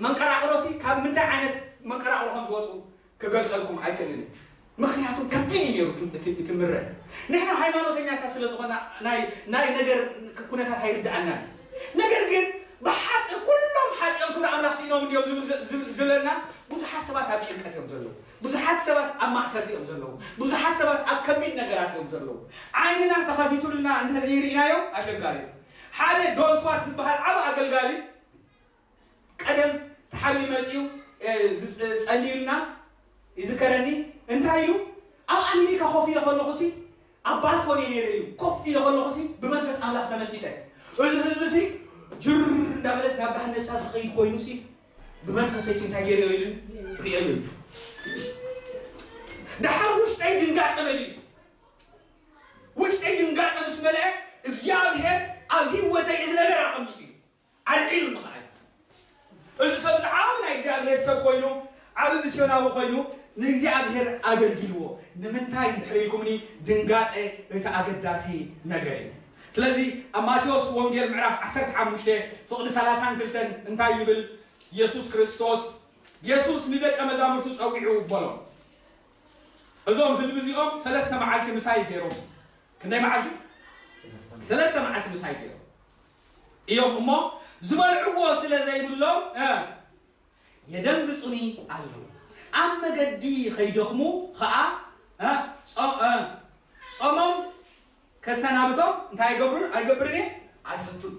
መንቀራቅሮሲ ካብ ምንታይ ዓይነት መንቀራቅሮ ከም ዝወፁ ክገልፀልኩም ኣይክእልን እዩ። ምኽንያቱ ከቢድ እዩ ነይሩ እቲ ምረ። ንሕና ሃይማኖተኛታት ስለ ዝኾና ናይ ናይ ነገር ኩነታት ኣይርድኣናን። ነገር ግን ብሓቂ ኩሎም ሓጢኦም ክብሪ ኣምላኽ ስኢኖም እንዲዮም ዝብል ዝብል ዝብለና ብዙሓት ሰባት ኣብ ጭንቀት እዮም ዘለዉ። ብዙሓት ሰባት ኣብ ማእሰርቲ እዮም ዘለዉ። ብዙሓት ሰባት ኣብ ከቢድ ነገራት እዮም ዘለዉ። ዓይንና ተኸፊቱልና እንተዘይርኢናዮ ኣሸጋሪ እዩ። ሓደ ዶን ስዋርት ዝበሃል ዓቢ ኣገልጋሊ ቀደም ተሓቢኡ መጺኡ ጸልዩልና ይዝከረኒ። እንታይ ኢሉ? ኣብ ኣሜሪካ ኮፍ ኢለ ከለኹ ሲ ኣብ ባልኮኒ ነይረ ኢሉ። ኮፍ ኢለ ከለኹ ሲ ብመንፈስ ኣምላኽ ተመሲጠ። እዚ ህዝቢ ሲ ጅር እንዳበለስ ናብ ገሃነብ እሳት ዝኸይድ ኮይኑ ሲ ብመንፈሰይ ሲ እንታይ ገይረ ኢሉ ርእየ ኢሉ። ደሓር ውሽጠይ ድንጋጸ መሊኡ። ውሽጠይ ድንጋጸ ምስ መለአ እግዚኣብሔር ኣብ ህይወተይ እዚ ነገር ኣቐሚጡ እዩ። ኣልዒሉ ንኸኣል እዚ ሰብ ዝዓብ ናይ እግዚኣብሔር ሰብ ኮይኑ ዓብ ምስዮናዊ ኮይኑ ንእግዚኣብሔር ኣገልግልዎ። ንምንታይ እንድሕር ኢልኩምኒ ድንጋጸ እቲ ኣገዳሲ ነገር እዩ። ስለዚ ኣብ ማቴዎስ ወንጌል ምዕራፍ ዓሰርተ ሓሙሽተ ፍቕዲ ሰላሳን ክልተን እንታይ ይብል? ኢየሱስ ክርስቶስ ኢየሱስ ንደቀ መዛሙርቱ ጸዊዑ በሎም። እዞም ህዝቢ እዚኦም ሰለስተ መዓልቲ ምሳይ ገይሮም። ክንደይ መዓልቲ? ሰለስተ መዓልቲ ምሳይ ገይሮም እዮም እሞ ዝበልዕዎ ስለ ዘይብሎም የደንግጹኒ ኣለዉ። ኣብ መገዲ ከይደኽሙ ኸኣ ጾሞም ከሰናብቶም እንታይ ኣይገብሩን ኣይገብርን እየ ኣይፈቱን።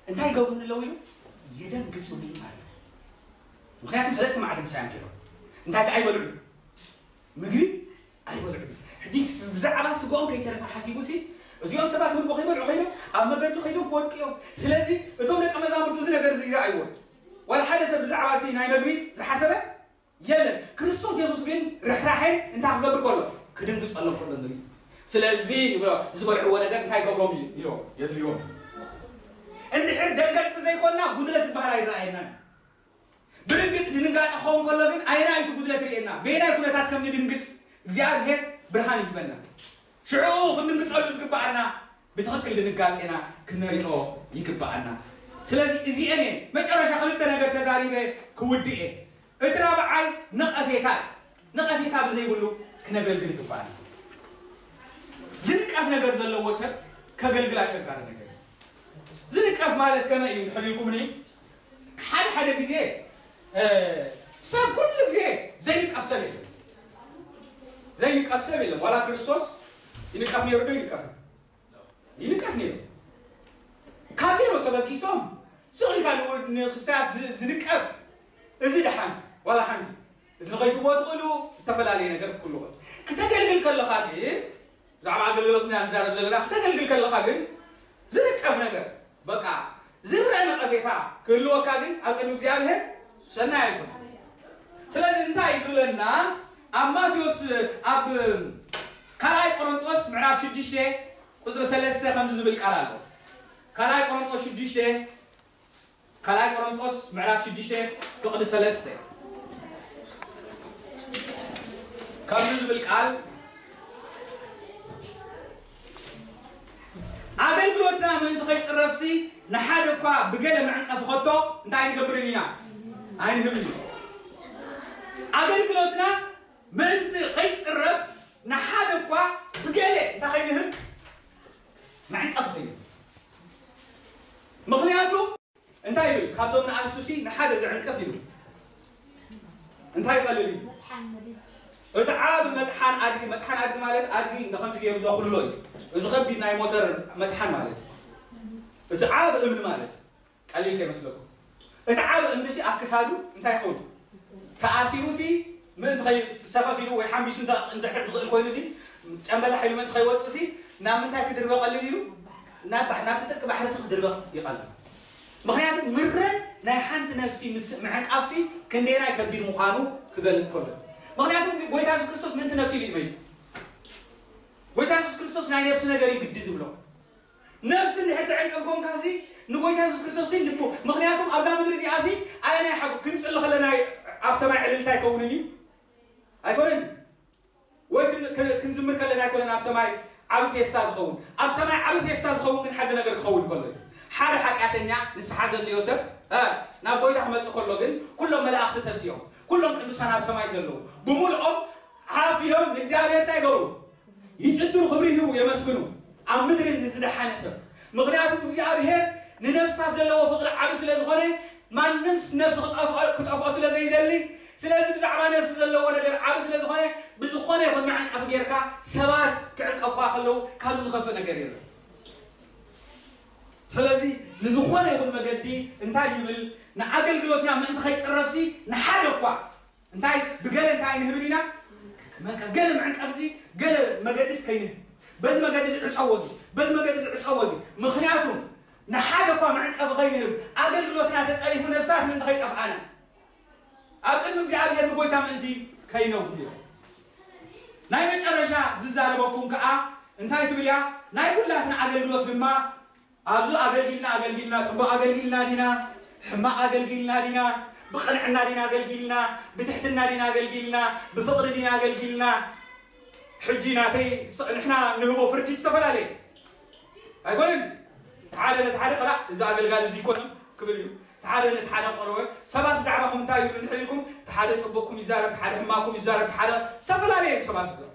እንታይ ይገብሩኒ ኣለዉ ኢሉ የደንግጹኒ ኣለዉ። ምክንያቱም ሰለስተ መዓልቲ ምሳይ እዮም ገይሮም እንታይ ከኣ ኣይበልዑ ምግቢ ኣይበልዑ። ሕጂ ብዛዕባ ስጋኦም ከይተረፈ ሓሲቡ ሲ እዚኦም ሰባት ምግቢ ከይበልዑ ከይዶም ኣብ መገዲ ከይዶም ክወድቁ እዮም። ስለዚ እቶም ደቀ መዛሙርቱ እዚ ነገር እዚ ይረኣይዎ ዋላ ሓደ ሰብ ብዛዕባ እቲ ናይ መግቢ ዝሓሰበ የለን። ክርስቶስ የሱስ ግን ርሕራሐን እንታይ ክገብር ከሎ ክድንግጸሎም ከሎ ንርኢ። ስለዚ ይብሎ ዝበልዕዎ ነገር እንታይ ይገብሮም እዩ ኢሎ የድልዮም። እንድሕር ደንገጽቲ ዘይኮንና ጉድለት ዝበሃል ኣይረኣየናን። ብርግጽ ድንጋጸ ክኸውን ከሎ ግን ኣየናይ እቲ ጉድለት ርእየና በየናይ ኩነታት ከም ንድንግጽ እግዚኣብሔር ብርሃን ይህበና። ሽዑ ክንድንግጸሉ ዝግብኣና ብትኽክል ድንጋጼና ክነሪኦ ይግብኣና። ስለዚ እዚአን እየን መጨረሻ ክልተ ነገር ተዛሪበ ክውድእ እየ። እቲ ራብዓይ ነቐፌታ እዩ። ነቐፌታ ብዘይብሉ ክነገልግል ይግብኣና። ዝንቀፍ ነገር ዘለዎ ሰብ ከገልግል ኣሸጋሪ ነገር እዩ። ዝንቀፍ ማለት ከመይ እዩ እንድሕር ኢልኩምኒ ሓደ ሓደ ግዜ ሰብ ኩሉ ግዜ ዘይንቀፍ ሰብ የለን። ዘይንቀፍ ሰብ የለን። ዋላ ክርስቶስ ይንቀፍ ነይሩ ዶ ይንቀፍ? ይንቀፍ ነይሩ። ካብ ዜሮ ተበጊሶም ስቕ ኢልካ ንክስታያት ዝንቀፍ እዚ ደሓን ዋላ ሓንቲ እዚ ንኸይትዎ ትኽእሉ ዝተፈላለየ ነገር ክህሉ ክተገልግል ከለኻ ግን ብዛዕባ ኣገልግሎትና ንዛረብ ዘለና ክተገልግል ከለኻ ግን ዝንቀፍ ነገር በቃ ዝረአ ነቐፌታ ክህልወካ ግን ኣብ ቅድሚ እግዚኣብሔር ሰናይ ኣይኮን። ስለዚ እንታይ እዩ ዝብለና ኣብ ማቴዎስ ኣብ ካልኣይ ቆሮንጦስ ምዕራፍ ሽዱሽተ ቁፅሪ ሰለስተ ከምዚ ዝብል ቃል ኣሎ። ካልኣይ ቆሮንጦስ ሽዱሽተ ካልኣይ ቆሮንጦስ ምዕራፍ ሽዱሽተ ፍቕዲ ሰለስተ ከምዚ ዝብል ቃል ኣገልግሎትና ምእንቲ ከይፅረፍሲ ንሓደ እኳ ብገለ መዕንቀፊ ከቶ እንታይ ንገብርን ኢና ኣይንህብን እዩ። ኣገልግሎትና ምእንቲ ከይፅረፍ ንሓደ እኳ ብገለ እንታይ ከይንህብ መዕንቀፊ ከይንህብ ምክንያቱ እንታይ ይብል ካብዞም ንኣንስቱ ሲ ንሓደ ዘዕንቅፍ ይብል እንታይ ይቐልል እዩ እቲ ዓብ መጥሓን ኣድጊ መጥሓን ኣድጊ ማለት ኣድጊ እንደከምዚ ገይሩ ዘኹልሎ እዩ። እዚ ከቢድ ናይ ሞተር መጥሓን ማለት እዩ። እቲ ዓብ እምኒ ማለት ቀሊል ከይመስለኩም እቲ ዓብ እምኒ ሲ ኣብ ክሳዱ እንታይ ይኸውን ተኣሲሩ ሲ ምእንቲ ከይሰፈፍ ኢሉ ወይ ሓምቢሱ እንድሕር ዝኽእል ኮይኑ ሲ ጨንበላሕ ኢሉ ምእንቲ ከይወፅእ ሲ ናብ ምንታይ ክድርበ ቀልል ኢሉ ናብ ባሕ- ናብቲ ጥልቂ ባሕሪ ሲ ክድርበ ይቐልል። ምኽንያቱ ምረ ናይ ሓንቲ ነፍሲ ምስ ምዕንቃፍሲ ክንደየናይ ከቢድ ምዃኑ ክገልጽ ከሎ ምኽንያቱ ጎይታ የሱስ ክርስቶስ ምእንቲ ነፍሲ ኢሉ እዩ መይቱ። ጎይታ የሱስ ክርስቶስ ናይ ነፍሲ ነገር እዩ ግዲ ዝብሎ። ነፍሲ እንድሕር ተዕንቀፍ ኮንካሲ ንጎይታ የሱስ ክርስቶስ ልቡ ምኽንያቱም ኣብዛ ምድሪ እዚኣ ሲ ኣየናይ ሓጎ ክንጽሊ ከለና ኣብ ሰማይ ዕልልታ ኣይከውንን እዩ ኣይኮነን ወይ ክንዝምር ከለና ኣይኮነን ኣብ ሰማይ ዓቢ ፌስታ ዝኸውን ኣብ ሰማይ ዓቢ ፌስታ ዝኸውን ግን ሓደ ነገር ክኸውን ከሎ ሓደ ሓጢኣተኛ ንስሓ ዘድልዮ ሰብ ናብ ጎይታ ክመጽእ ከሎ ግን ኩሎም መላእኽቲ ተስዮም ኩሎም ቅዱሳን ኣብ ሰማይ ዘለዉ ብምልኦም ዓፍ ኢሎም ንእግዚኣብሔር እንታይ ይገብሩ? ይጭድሩ፣ ክብሪ ይህቡ፣ የመስግኑ። ኣብ ምድሪ ንዝደሓነ ሰብ። ምኽንያቱ እግዚኣብሔር ንነፍሳት ዘለዎ ፍቕሪ ዓቢ ስለ ዝኾነ፣ ማንም ነፍሱ ክጠፍኦ ክጠፍኦ ስለ ዘይደሊ፣ ስለዚ ብዛዕባ ነፍሲ ዘለዎ ነገር ዓቢ ስለ ዝኾነ፣ ብዝኾነ ይኹን መዕንቀፊ ጌርካ ሰባት ክዕንቀፉኻ ከለዉ ካብዚ ዝኸፍእ ነገር የለን። ስለዚ ንዝኾነ ይኹን መገዲ እንታይ ይብል? ንኣገልግሎትና ምእንቲ ከይጽረፍሲ ንሓደ እኳ እንታይ ብገለ እንታይ ንህብል ኢና? መንቀ- ገለ መዕንቀፍሲ ገለ መገድስ ከይንህብ፣ በዚ መገዲ ዝዕጸዎ እዚ፣ በዚ መገዲ ዝዕጸዎ እዚ። ምኽንያቱ ንሓደ እኳ መዕንቀፊ ከይንህብ፣ ኣገልግሎትና ተጸሪፉ ነፍሳት ምእንቲ ከይጠፍኣና፣ ኣብ ቅድሚ እግዚኣብሔር ንጎይታ ምእንቲ ከይነጉ። ናይ መጨረሻ ዝዛረበኩም ከኣ እንታይ ትብል እያ? ናይ ኩላትና ኣገልግሎት ድማ ኣብዚ ኣገልጊልና ኣገልጊልና፣ ጽቡቕ ኣገልጊልና ዲና? ሕማቕ ኣገልጊልና ዲና? ብቕንዕና ዲና ኣገልጊልና? ብትሕትና ዲና ኣገልጊልና? ብፍቕሪ ዲና ኣገልጊልና? ሕጂ ናተይ ስ- ንሕና ንህቦ ፍርዲ ዝተፈላለየ ኣይኮነን። ሓደ ነቲ ሓደ ከላ እዚ ኣገልጋሊ እዚ ይኮነን ክብል እዩ። ሓደ ነቲ ሓደ ቆረወ ሰባት ብዛዕባኹም እንታይ ይብሉ እንድሕር ኢልኩም፣ እቲ ሓደ ጽቡቕኩም ይዛረብ፣ እቲ ሓደ ሕማቕኩም ይዛረብ፣ እቲ ሓደ ዝተፈላለየ እዮም ሰባት ይዛረቡ።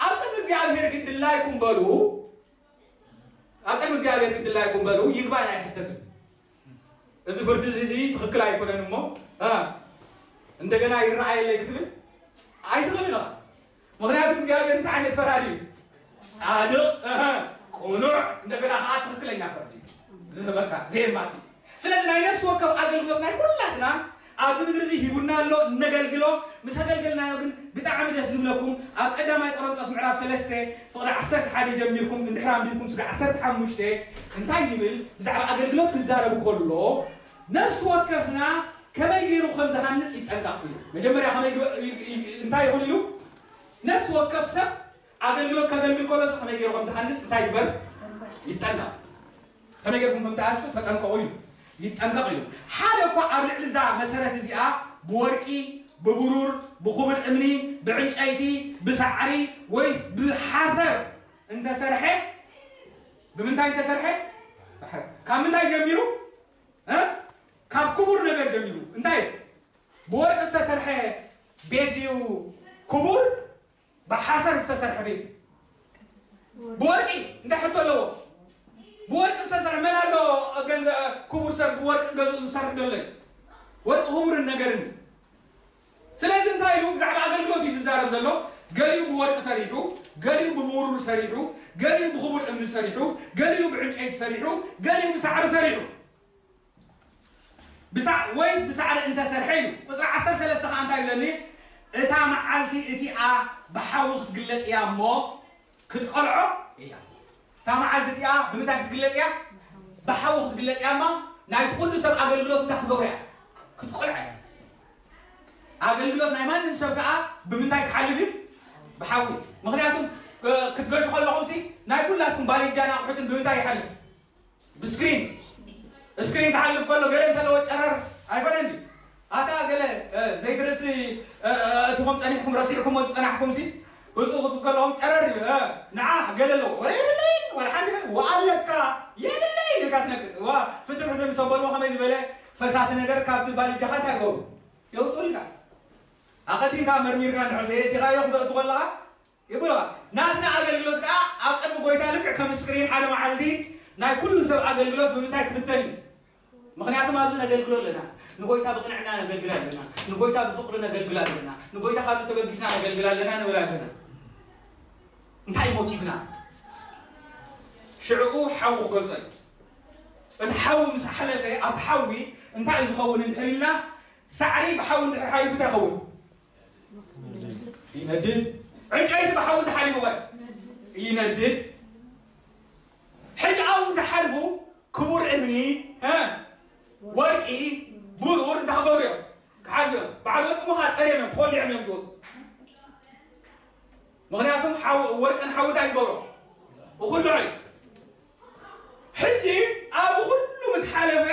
ኣብ ቅድሚ እግዚኣብሔር ግን ድላይኩም በሉ። ኣብ ቅድሚ እግዚኣብሔር ግን ድላይኩም በሉ፣ ይግባኝ ኣይሕተትን። እዚ ፍርዲ እዚ ትኽክል ኣይኮነን እሞ እ፣ እንደገና ይረኣየለይ ክትብል ኣይትኽእልን ኢኻ። ምኽንያቱ እግዚኣብሔር እንታይ ዓይነት ፈራዲ እዩ? ጻድቕ፣ እህ፣ ቅኑዕ፣ እንደገና ከዓ ትኽክለኛ ፍርዲ ዝህበካ፣ ዘየማት እዩ። ስለዚ ናይ ነፍሲ ወከፍ ኣገልግሎት ናይ ኩላትና ኣብዚ ምድሪ እዚ ሂቡና ኣሎ፣ እነገልግሎ። ምስ ኣገልገልናዮ ግን ብጣዕሚ ደስ ዝብለኩም፣ ኣብ ቀዳማይ ቆሮንጦስ ምዕራፍ ሰለስተ ፍቕዲ ዓሰርተ ሓደ ጀሚርኩም እንድሕር ኣንቢብኩም ስጋ ዓሰርተ ሓሙሽተ እንታይ ይብል? ብዛዕባ ኣገልግሎት ክዛረብ ከሎ ነፍሲ ወከፍና ከመይ ገይሩ ከም ዝሃንጽ ይጠንቀቕ ኢሉ። መጀመርያ ከመይ ግበ- ይ- ይ- እንታይ ይኹን ኢሉ? ነፍሲ ወከፍ ሰብ ኣገልግሎት ከገልግል ከሎ ከመይ ገይሩ ከም ዝሃንጽ እንታይ ይግበር? ይጠንቀቕ። ከመይ ገይርኩም ከም ትሃንጹ ተጠንቀቑ ኢሉ። ይጠንቀቕ ኢሉ። ሓደ እኳ ኣብ ልዕሊ እዛ መሰረት እዚኣ ብወርቂ፣ ብብሩር፣ ብኽቡር እምኒ፣ ብዕንጨይቲ፣ ብሳዕሪ ወይስ ብሓሰር እንተሰርሐ፣ ብምንታይ እንተሰርሐ? ካብ ምንታይ ጀሚሩ? እ? ካብ ክቡር ነገር ጀሚሩ። እንታይ? ብወርቂ ዝተሰርሐ ቤት ድዩ ክቡር? ብሓሰር ዝተሰርሐ ቤት? ብወርቂ እንታይ ሕቶ ኣለዎ? ብወርቂ ዝተሰርሐ መን ኣሎ? ገንዘ ክቡር ሰብ ብወርቂ ገዝኡ ዝሰርሕ ዘሎ እዩ። ወርቂ ክቡርን ነገርን። ስለዚ እንታይ ኢሉ ብዛዕባ ኣገልግሎት እዩ ዝዛረብ ዘሎ? ገሊኡ ብወርቂ ሰሪሑ፣ ገሊኡ ብብሩር ሰሪሑ፣ ገሊኡ ብክቡር እምኒ ሰሪሑ፣ ገሊኡ ብዕንጨይቲ ሰሪሑ፣ ገሊኡ ብሳዕሪ ሰሪሑ። ብሳ- ወይስ ብሳዕሪ እንተሰርሐ ኢሉ። ቁፅሪ ዓሰርተ ሰለስተ ከዓ እንታይ ይብለኒ? እታ መዓልቲ እቲኣ ብሓዊ ክትግለፅ እያ እሞ ክትቀልዖ እያ። እታ መዓልቲ እቲኣ ብምንታይ ክትግለፅ እያ? ብሓዊ ክትግለፅ እያ እማ ናይቲ ኩሉ ሰብ ኣገልግሎት እንታይ ክትገብሮ እያ? ክትቆልዖ እያ። ኣገልግሎት ናይ ማንም ሰብ ከዓ ብምንታይ ክሓልፍ እዩ? ብሓዊ። ምክንያቱም እ፣ ክትገሹ ከለኹም ሲ ናይ ኩላትኩም ባሊጃን ኣቑሑትን ብምንታይ ይሓልፍ? ብስክሪን። ስክሪን ክሓልፍ ከሎ ገለ እንተለዎ ጨረር ኣይኮነን ድዩ? ኣታ ገለ እ፣ ዘይትርእሲ እ፣ እ፣ እቲኹም ጸኒሕኩም ረሲዕኩሞ ዝጸናሕኩም ሲ ህፁ ክትከለዎም ጨረር ይብል እ፣ ንዓ ገለ ኣለዎ ወላ የብለይን ወላ ሓንቲ ወ ኣለካ የብለይን ኢልካ ትነቅጥ ዋ ፍትሕ ፍትሕ ምስ ኣበልዎ ከመይ ዝበለ ፈሳሲ ነገር ካብቲ ባሊጃኻ እንታይ ይገብሩ የውፅኡልካ ኣቐዲምካ መርሚርካ እንድሕር ዘየእቲኻዮ ክተእቱ ከለኻ ይብሎ ናትና ኣገልግሎት ከዓ ኣብ ቅድሚ ጎይታ ልክዕ ከም ስክሪን ሓደ መዓልቲ ናይ ኩሉ ሰብ ኣገልግሎት ብምንታይ ክፍተን እዩ ምክንያቱም ኣብዚ ነገልግሎ ኣለና ንጎይታ ብቅንዕና ነገልግል ኣለና ንጎይታ ብፍቅሪ ነገልግል ኣለና ንጎይታ ካብዚ ተበጊስና ነገልግል ኣለና ንብል ኣለና እንታይ ሞቲቭና ሽዕኡ ሓዊ ክገልጾ እዩ እቲ ሓዊ ምስ ሓለፈ ኣብቲ ሓዊ እንታይ እዩ ዝኸውን እንድሕር ኢልና ሳዕሪ ብሓዊ እንድሕር ሓሊፉ እንታይ ይኸውን ይነድድ ዕንጨይቲ ብሓዊ ተሓሊፉ ኸ ይነድድ ሕጂ ኣብኡ ዝሓልፉ ክቡር እምኒ እ፣ ወርቂ ብሩር እንታይ ክገብሩ እዮም ክሓልፉ እዮም በዓል ወርቂ ምኻ ፀሪዮም እዮም ተኾሊዖም እዮም ዝወፁ ምክንያቱም ሓዊ- ወርቅን ሓዊ እንታይ ዝገብሮ እኹልዖ እዩ ሕጂ ኣብዚ ኩሉ ምስ ሓለፈ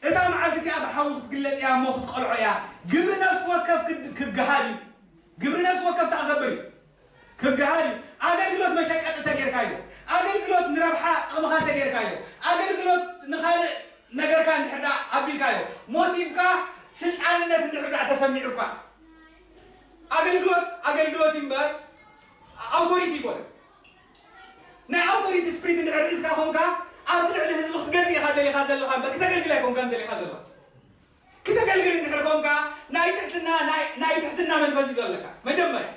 እታ መዓልቲ እቲኣ ብሓዊ ክትግለጽ እያ እሞ ክትቀልዖ እያ። ግብሪ ነፍሲ ወከፍ ክድ- ክገሃል እዩ። ግብሪ ነፍሲ ወከፍ እንታይ ክገብር እዩ? ክገሃል እዩ። ኣገልግሎት መሸቀጢ ተጌርካዮ፣ ኣገልግሎት ንረብሓ ጥቕምኻ ተጌርካዮ፣ ኣገልግሎት ንኻልእ ነገርካ እንድሕር ደኣ ኣቢልካዮ፣ ሞቲቭካ ስልጣንነት እንድሕር ደኣ ተሰሚዑካ፣ ኣገልግሎት ኣገልግሎት እምበር ኣውቶሪቲ ይኮነ። ናይ ኣውቶሪቲ ስፕሪት እንድሕር ሒዝካ ኮንካ ኣብቲ ልዕሊ ህዝቢ ክትገዝእ ኢኻ ደሊኻ ዘለኻ እምበር ክተገልግል ኣይኮንካን ደሊኻ ዘለኻ። ክተገልግል እንድሕር ኮንካ ናይ ትሕትና ናይ ናይ ትሕትና መንፈስ እዩ ዘለካ መጀመርያ።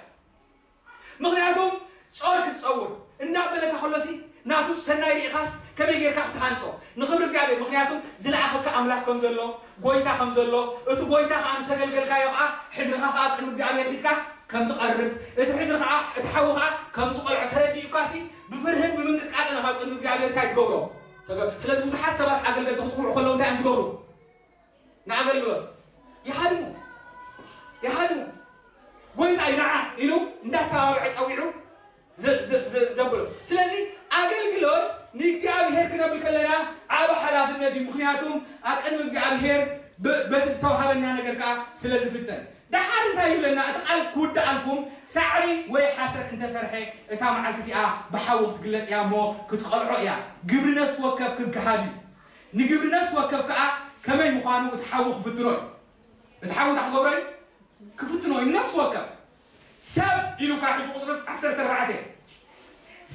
ምኽንያቱም ጾር ክትጸውር እንዳበለካ ከሎሲ ናቱ ሰናይ ርኢኻስ ከመይ ጌርካ ክትሃንጾ ንኽብሪ እግዚኣብሔር። ምኽንያቱም ዝለኣኸካ ኣምላኽ ከም ዘሎ ጎይታ ከም ዘሎ እቲ ጎይታ ከዓ ምስ ኣገልገልካዮ ከዓ ሕድርኻ ከዓ ኣብ ቅድሚ እግዚኣብሔር ሒዝካ ከም ትቐርብ እቲ ሕድሪ ከዓ እቲ ሓዊ ከዓ ከም ዝቐልዖ ተረዲኡካሲ ብፍርህን ብምንቅጥቃጥን ካብ ቅድሚ እግዚኣብሔር እንታይ ትገብሮ። ተገ- ስለዚ ብዙሓት ሰባት ኣገልገልቲ ክጽውዑ ከለዉ እንታይ እዮም ዝገብሩ? ንኣገልግሎት ይሃድሙ ይሃድሙ። ጎይታይ ንዓ ኢሉ እንዳተባብዐ ጸዊዑ ዘ- ዘ- ዘ- ዘብሎ። ስለዚ ኣገልግሎት ንእግዚኣብሔር ክነብል ከለና ዓቢ ሓላፍነት እዩ። ምኽንያቱም ኣብ ቅድሚ እግዚኣብሔር ብ- በቲ ዝተዋሃበና ነገር ከዓ ስለ ዝፍተን። ደሓር እንታይ ይብለና? እቲ ቃል ክውድኣልኩም፣ ሳዕሪ ወይ ሓሰር እንተሰርሐ እታ መዓልቲ እቲኣ ብሓዊ ክትግለጽ እያ እሞ ክትቐልዖ እያ። ግብሪ ነፍሲ ወከፍ ክገሃድ እዩ። ንግብሪ ነፍሲ ወከፍ ከዓ ከመይ ምዃኑ እቲ ሓዊ ክፍትኖ እዩ። እቲ ሓዊ እንታይ ክገብሮ እዩ? ክፍትኖ እዩ። ነፍሲ ወከፍ ሰብ ኢሉካ ሕጂ ቁፅሪ ዓሰርተ ኣርባዕተ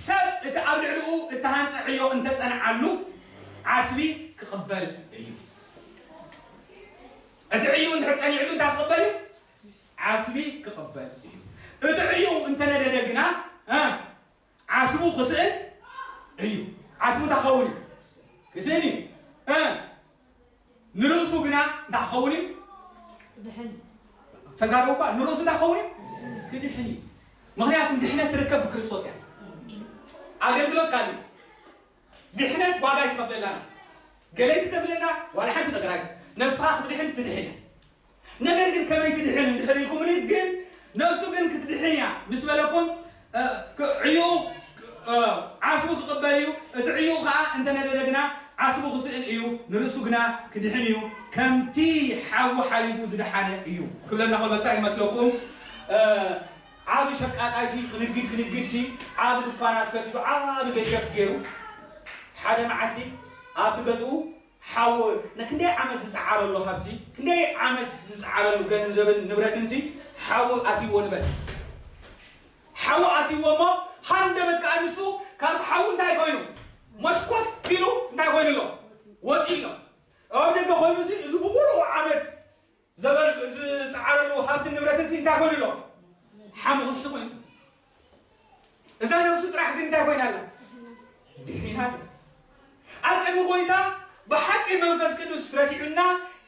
ሰብ እቲ ኣብ ልዕሊኡ እተሃንፀ ዕዮ እንተፀንዓሉ ዓስቢ ክቕበል እዩ። እቲ ዕዩ እንድሕር ፀኒዕሉ እንታይ ክቕበል እዩ? ዓስቢ ክቕበል እዩ። እቲ ዕዩ እንተነደደ ግና እ፣ ዓስቡ ክስእን እዩ። ዓስቡ እንታይ ክኸውን እዩ? ክስእን እዩ። እ፣ ንርእሱ ግና እንታይ ክኸውን እዩ? ድሕን ተዛረቡ እባ። ንርእሱ እንታይ ክኸውን እዩ? ክድሕን እዩ። ምኽንያቱ ድሕነት ትርከብ ብክርስቶስ እያ። ኣገልግሎት ካልእ እዩ። ድሕነት ዋጋ ይትኸፍለላና። ገለ ይትከፍለና ዋላ ሓንቲ ነገር ኣይ ነብስኻ ክትድሕን ትድሕን እያ። ነገር ግን ከመይ ትድሕን እንድሕር ኢልኩምኒ ግን ነብሱ ግን ክትድሕን እያ ምስ በለኩም እ፣ ክ- ዕዩ እ፣ ዓስቡ ክቕበል እዩ። እቲ ዕዩ ከዓ እንተነደደ ግና ዓስቡ ክስእን እዩ፣ ንርእሱ ግና ክድሕን እዩ። ከምቲ ሓዊ ሓሊፉ ዝደሓነ እዩ ክብለና ከሎ እንታይ ይመስለኩም? እ፣ ዓቢ ሸቃጣይሲ ክንግድ ክንግድሲ ዓቢ ድኳናት ከፊቱ ዓቢ ገሸፍ ገይሩ ሓደ መዓልቲ ኣብቲ ገዝኡ ሓዊ ንክንደይ ዓመት ዝፀዓረሉ ሃብቲ ክንደይ ዓመት ዝፀዓረሉ ገንዘብን ንብረትንሲ ሓዊ ኣትይዎ ንበል። ሓዊ ኣትይዎ እሞ ሃንደበት ከዓ ንሱ ካብቲ ሓዊ እንታይ ኮይኑ መሽኮት ኢሉ እንታይ ኮይኑ ኣሎ ወፂኡ ኣሎ። ኣብ ደገ ኮይኑ እዚ ብምሉኡ ዓመት ዘበል ዝፀዓረሉ ሃብቲ ንብረትንሲ እንታይ ኮይኑ ኣሎ ሓሙኽሽቲ ኮይኑ እዛ ነብሱ ጥራሕ ግን እንታይ ኮይና ኣላ? ድሒና ኣላ። ኣብ ቅድሚ ጎይታ ብሓቂ መንፈስ ቅዱስ ረቲዑና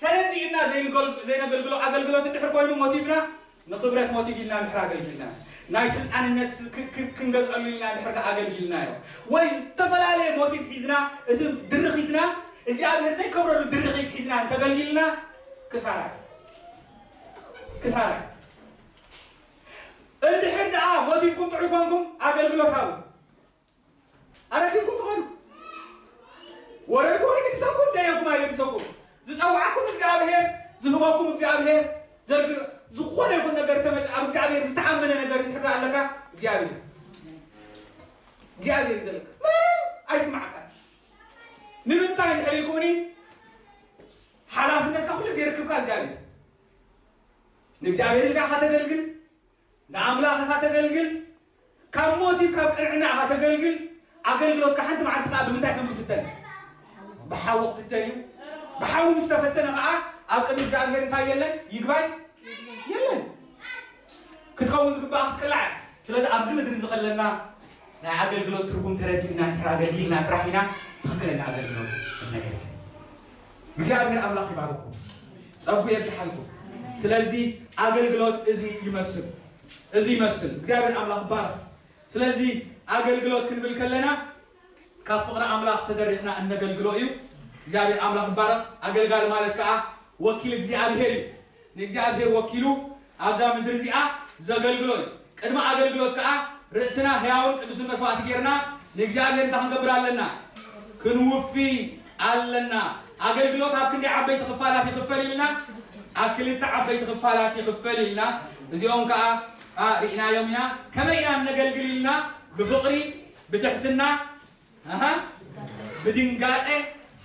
ተረዲእና ዘይንገል- ዘይነገልግሎ ኣገልግሎት እንድሕር ኮይኑ ሞቲቭና ንክብረት ሞቲቭ ኢልና እንድሕር ኣገልጊልና ናይ ስልጣንነት ክ- ክ- ክንገዝአሉ ኢልና እንድሕር ኣገልጊልናዮ ወይ ዝተፈላለየ ሞቲቭ ሒዝና እቲ ድርኺትና እግዚኣብሔር ዘይከብረሉ ድርኺት ሒዝና እንተገልጊልና ክሳራ እዩ። ክሳራ እዩ። እንድሕር ደኣ ሞቲቭኩም ጥዑይ ኮንኩም ኣገልግሎት ሃቡ። ኣረኪብኩም ትኸዱ። ወረድኩም ኣይገድሰኩም፣ ደየኩም ኣይገድሰኩም። ዝጸውዓኩም እግዚኣብሔር፣ ዝህበኩም እግዚኣብሔር፣ ዘርግ- ዝኾነ ይኹን ነገር ተመጽእ ኣብ እግዚኣብሔር ዝተኣመነ ነገር እንድሕር ኣለካ እግዚኣብሔር እግዚኣብሔር እዩ ዘለካ። ምንም ኣይስማዓካ። ንምንታይ እንድሕር ኢልኩምኒ ሓላፍነትካ ኩሉ ግዜ ርክብካ እግዚኣብሔር ንእግዚኣብሔር ኢልካ ኢኻ ተገልግል ንኣምላኽ ኢኻ ተገልግል ካብ ሞት ካብ ቅንዕና ኢኻ ተገልግል ኣገልግሎትካ ሓንቲ መዓልቲ ከዓ ብምንታይ ከም ዝፍተን ብሓዊ ክፍተን እዩ ብሓዊ ምስ ተፈተነ ከዓ ኣብ ቅድሚ እግዚኣብሔር እንታይ የለን ይግባይ የለን ክትከውን ዝግባእ ክትቅላዕ ስለዚ ኣብዚ ምድሪ እዚ ከለና ናይ ኣገልግሎት ትርጉም ተረዲእና ድሕር ኣገልጊልና ጥራሕ ኢና ትኽክለኛ ኣገልግሎት እነገልግል እግዚኣብሔር ኣምላኽ ይባርኩም ጸጉ የብዝሓልኩም ስለዚ ኣገልግሎት እዚ ይመስል እዚ ይመስል እግዚኣብሔር ኣምላኽ ይባረክ ስለዚ ኣገልግሎት ክንብል ከለና ካብ ፍቕሪ ኣምላኽ ተደሪኽና እነገልግሎ እዩ እግዚኣብሔር ኣምላኽ ይባረክ ኣገልጋሊ ማለት ከዓ ወኪል እግዚኣብሔር እዩ ንእግዚኣብሔር ወኪሉ ኣብዛ ምድሪ እዚኣ ዘገልግሎ እዩ። ቅድሚ ኣገልግሎት ከኣ ርእስና ሕያውን ቅዱስን መስዋእቲ ጌርና ንእግዚኣብሔር እንታይ ክንገብር ኣለና? ክንውፊ ኣለና። ኣገልግሎት ኣብ ክንደይ ዓበይቲ ክፋላት ይኽፈል ኢልና? ኣብ ክልተ ዓበይቲ ክፋላት ይኽፈል ኢልና። እዚኦም ከኣ ሪእናዮም ኢና። ከመይ ኢና እነገልግል ኢልና? ብፍቕሪ፣ ብትሕትና፣ ኣሃ ብድንጋጼ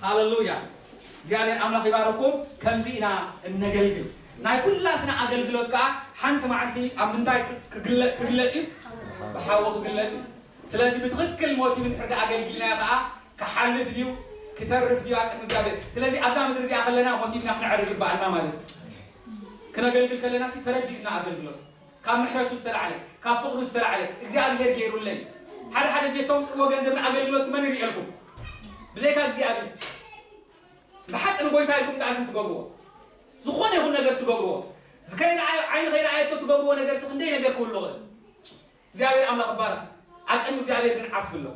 ሃለሉያ እግዚኣብሔር ኣምላኽ ይባረኩም ከምዚ ኢና እነገልግል ናይ ኩላትና ኣገልግሎት ከዓ ሓንቲ መዓልቲ ኣብ ምንታይ ክግለ- ክግለጽ እዩ? ብሓዊ ክግለጽ እዩ። ስለዚ ብትኽክል ሞቲቭ እንድሕር ደኣ ኣገልጊልናዮ ከዓ ክሓልፍ ድዩ ክተርፍ ድዩ ኣብ ቅድሚ እግዚኣብሔር። ስለዚ ኣብዛ ምድሪ እዚኣ ከለና ሞቲቭና ክነዕርግ ይግበኣልና ማለት እዩ። ክነገልግል ከለና ሲ ተረዲእና ኣገልግሎት ካብ ምሕረቱ ዝተላዕለ ካብ ፍቕሩ ዝተላዕለ እግዚኣብሔር ገይሩለይ። ሓደ ሓደ ግዜ ተውፅእዎ ገንዘብ ንኣገልግሎት መን ይርእየልኩም? ብዘይካ እግዚኣብሔር። ብሓቂ ንጎይታ ኢልኩም ደኣ ትገብርዎ ዝኾነ ይኹን ነገር ትገብርዎ ዝከይረኣዮ ዓይኒ ከይረኣየቶ ትገብርዎ ነገር ሲ ክንደይ ነገር ክህሉ ይኽእል። እግዚኣብሔር ኣምላኽ ይባረኽ። ኣብ ቅድሚ እግዚኣብሔር ግን ዓስቢ ኣለዎ።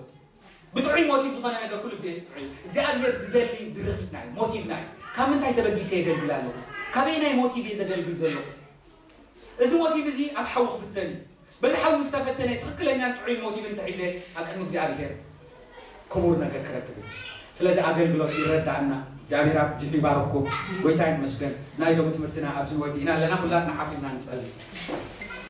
ብጥዑይ ሞቲቭ ዝኾነ ነገር ኩሉ ግዜ ጥዑይ። እግዚኣብሔር ዝደሊ ድርኺትና እዩ፣ ሞቲቭና እዩ። ካብ ምንታይ ተበጊሰ የገልግል ኣለኹ? ካበየናይ ሞቲቭ እየ ዘገልግል ዘለኹ? እዚ ሞቲቭ እዚ ኣብ ሓዊ ክፍተን እዩ። በዚ ሓዊ ምስ ተፈተነ ትኽክለኛን ጥዑይ ሞቲቭ እንተሒዘ ኣብ ቅድሚ እግዚኣብሔር ክቡር ነገር ክረክብ እዩ። ስለዚ ኣገልግሎት ይረዳእና። እግዚኣብሔር ኣብዚሑ ይባረኩም። ጎይታ ይመስገን። ናይ ሎሚ ትምህርትና ኣብዚ ንወዲእና ኣለና። ኩላትና ሓፍ ኢልና ንጸልይ።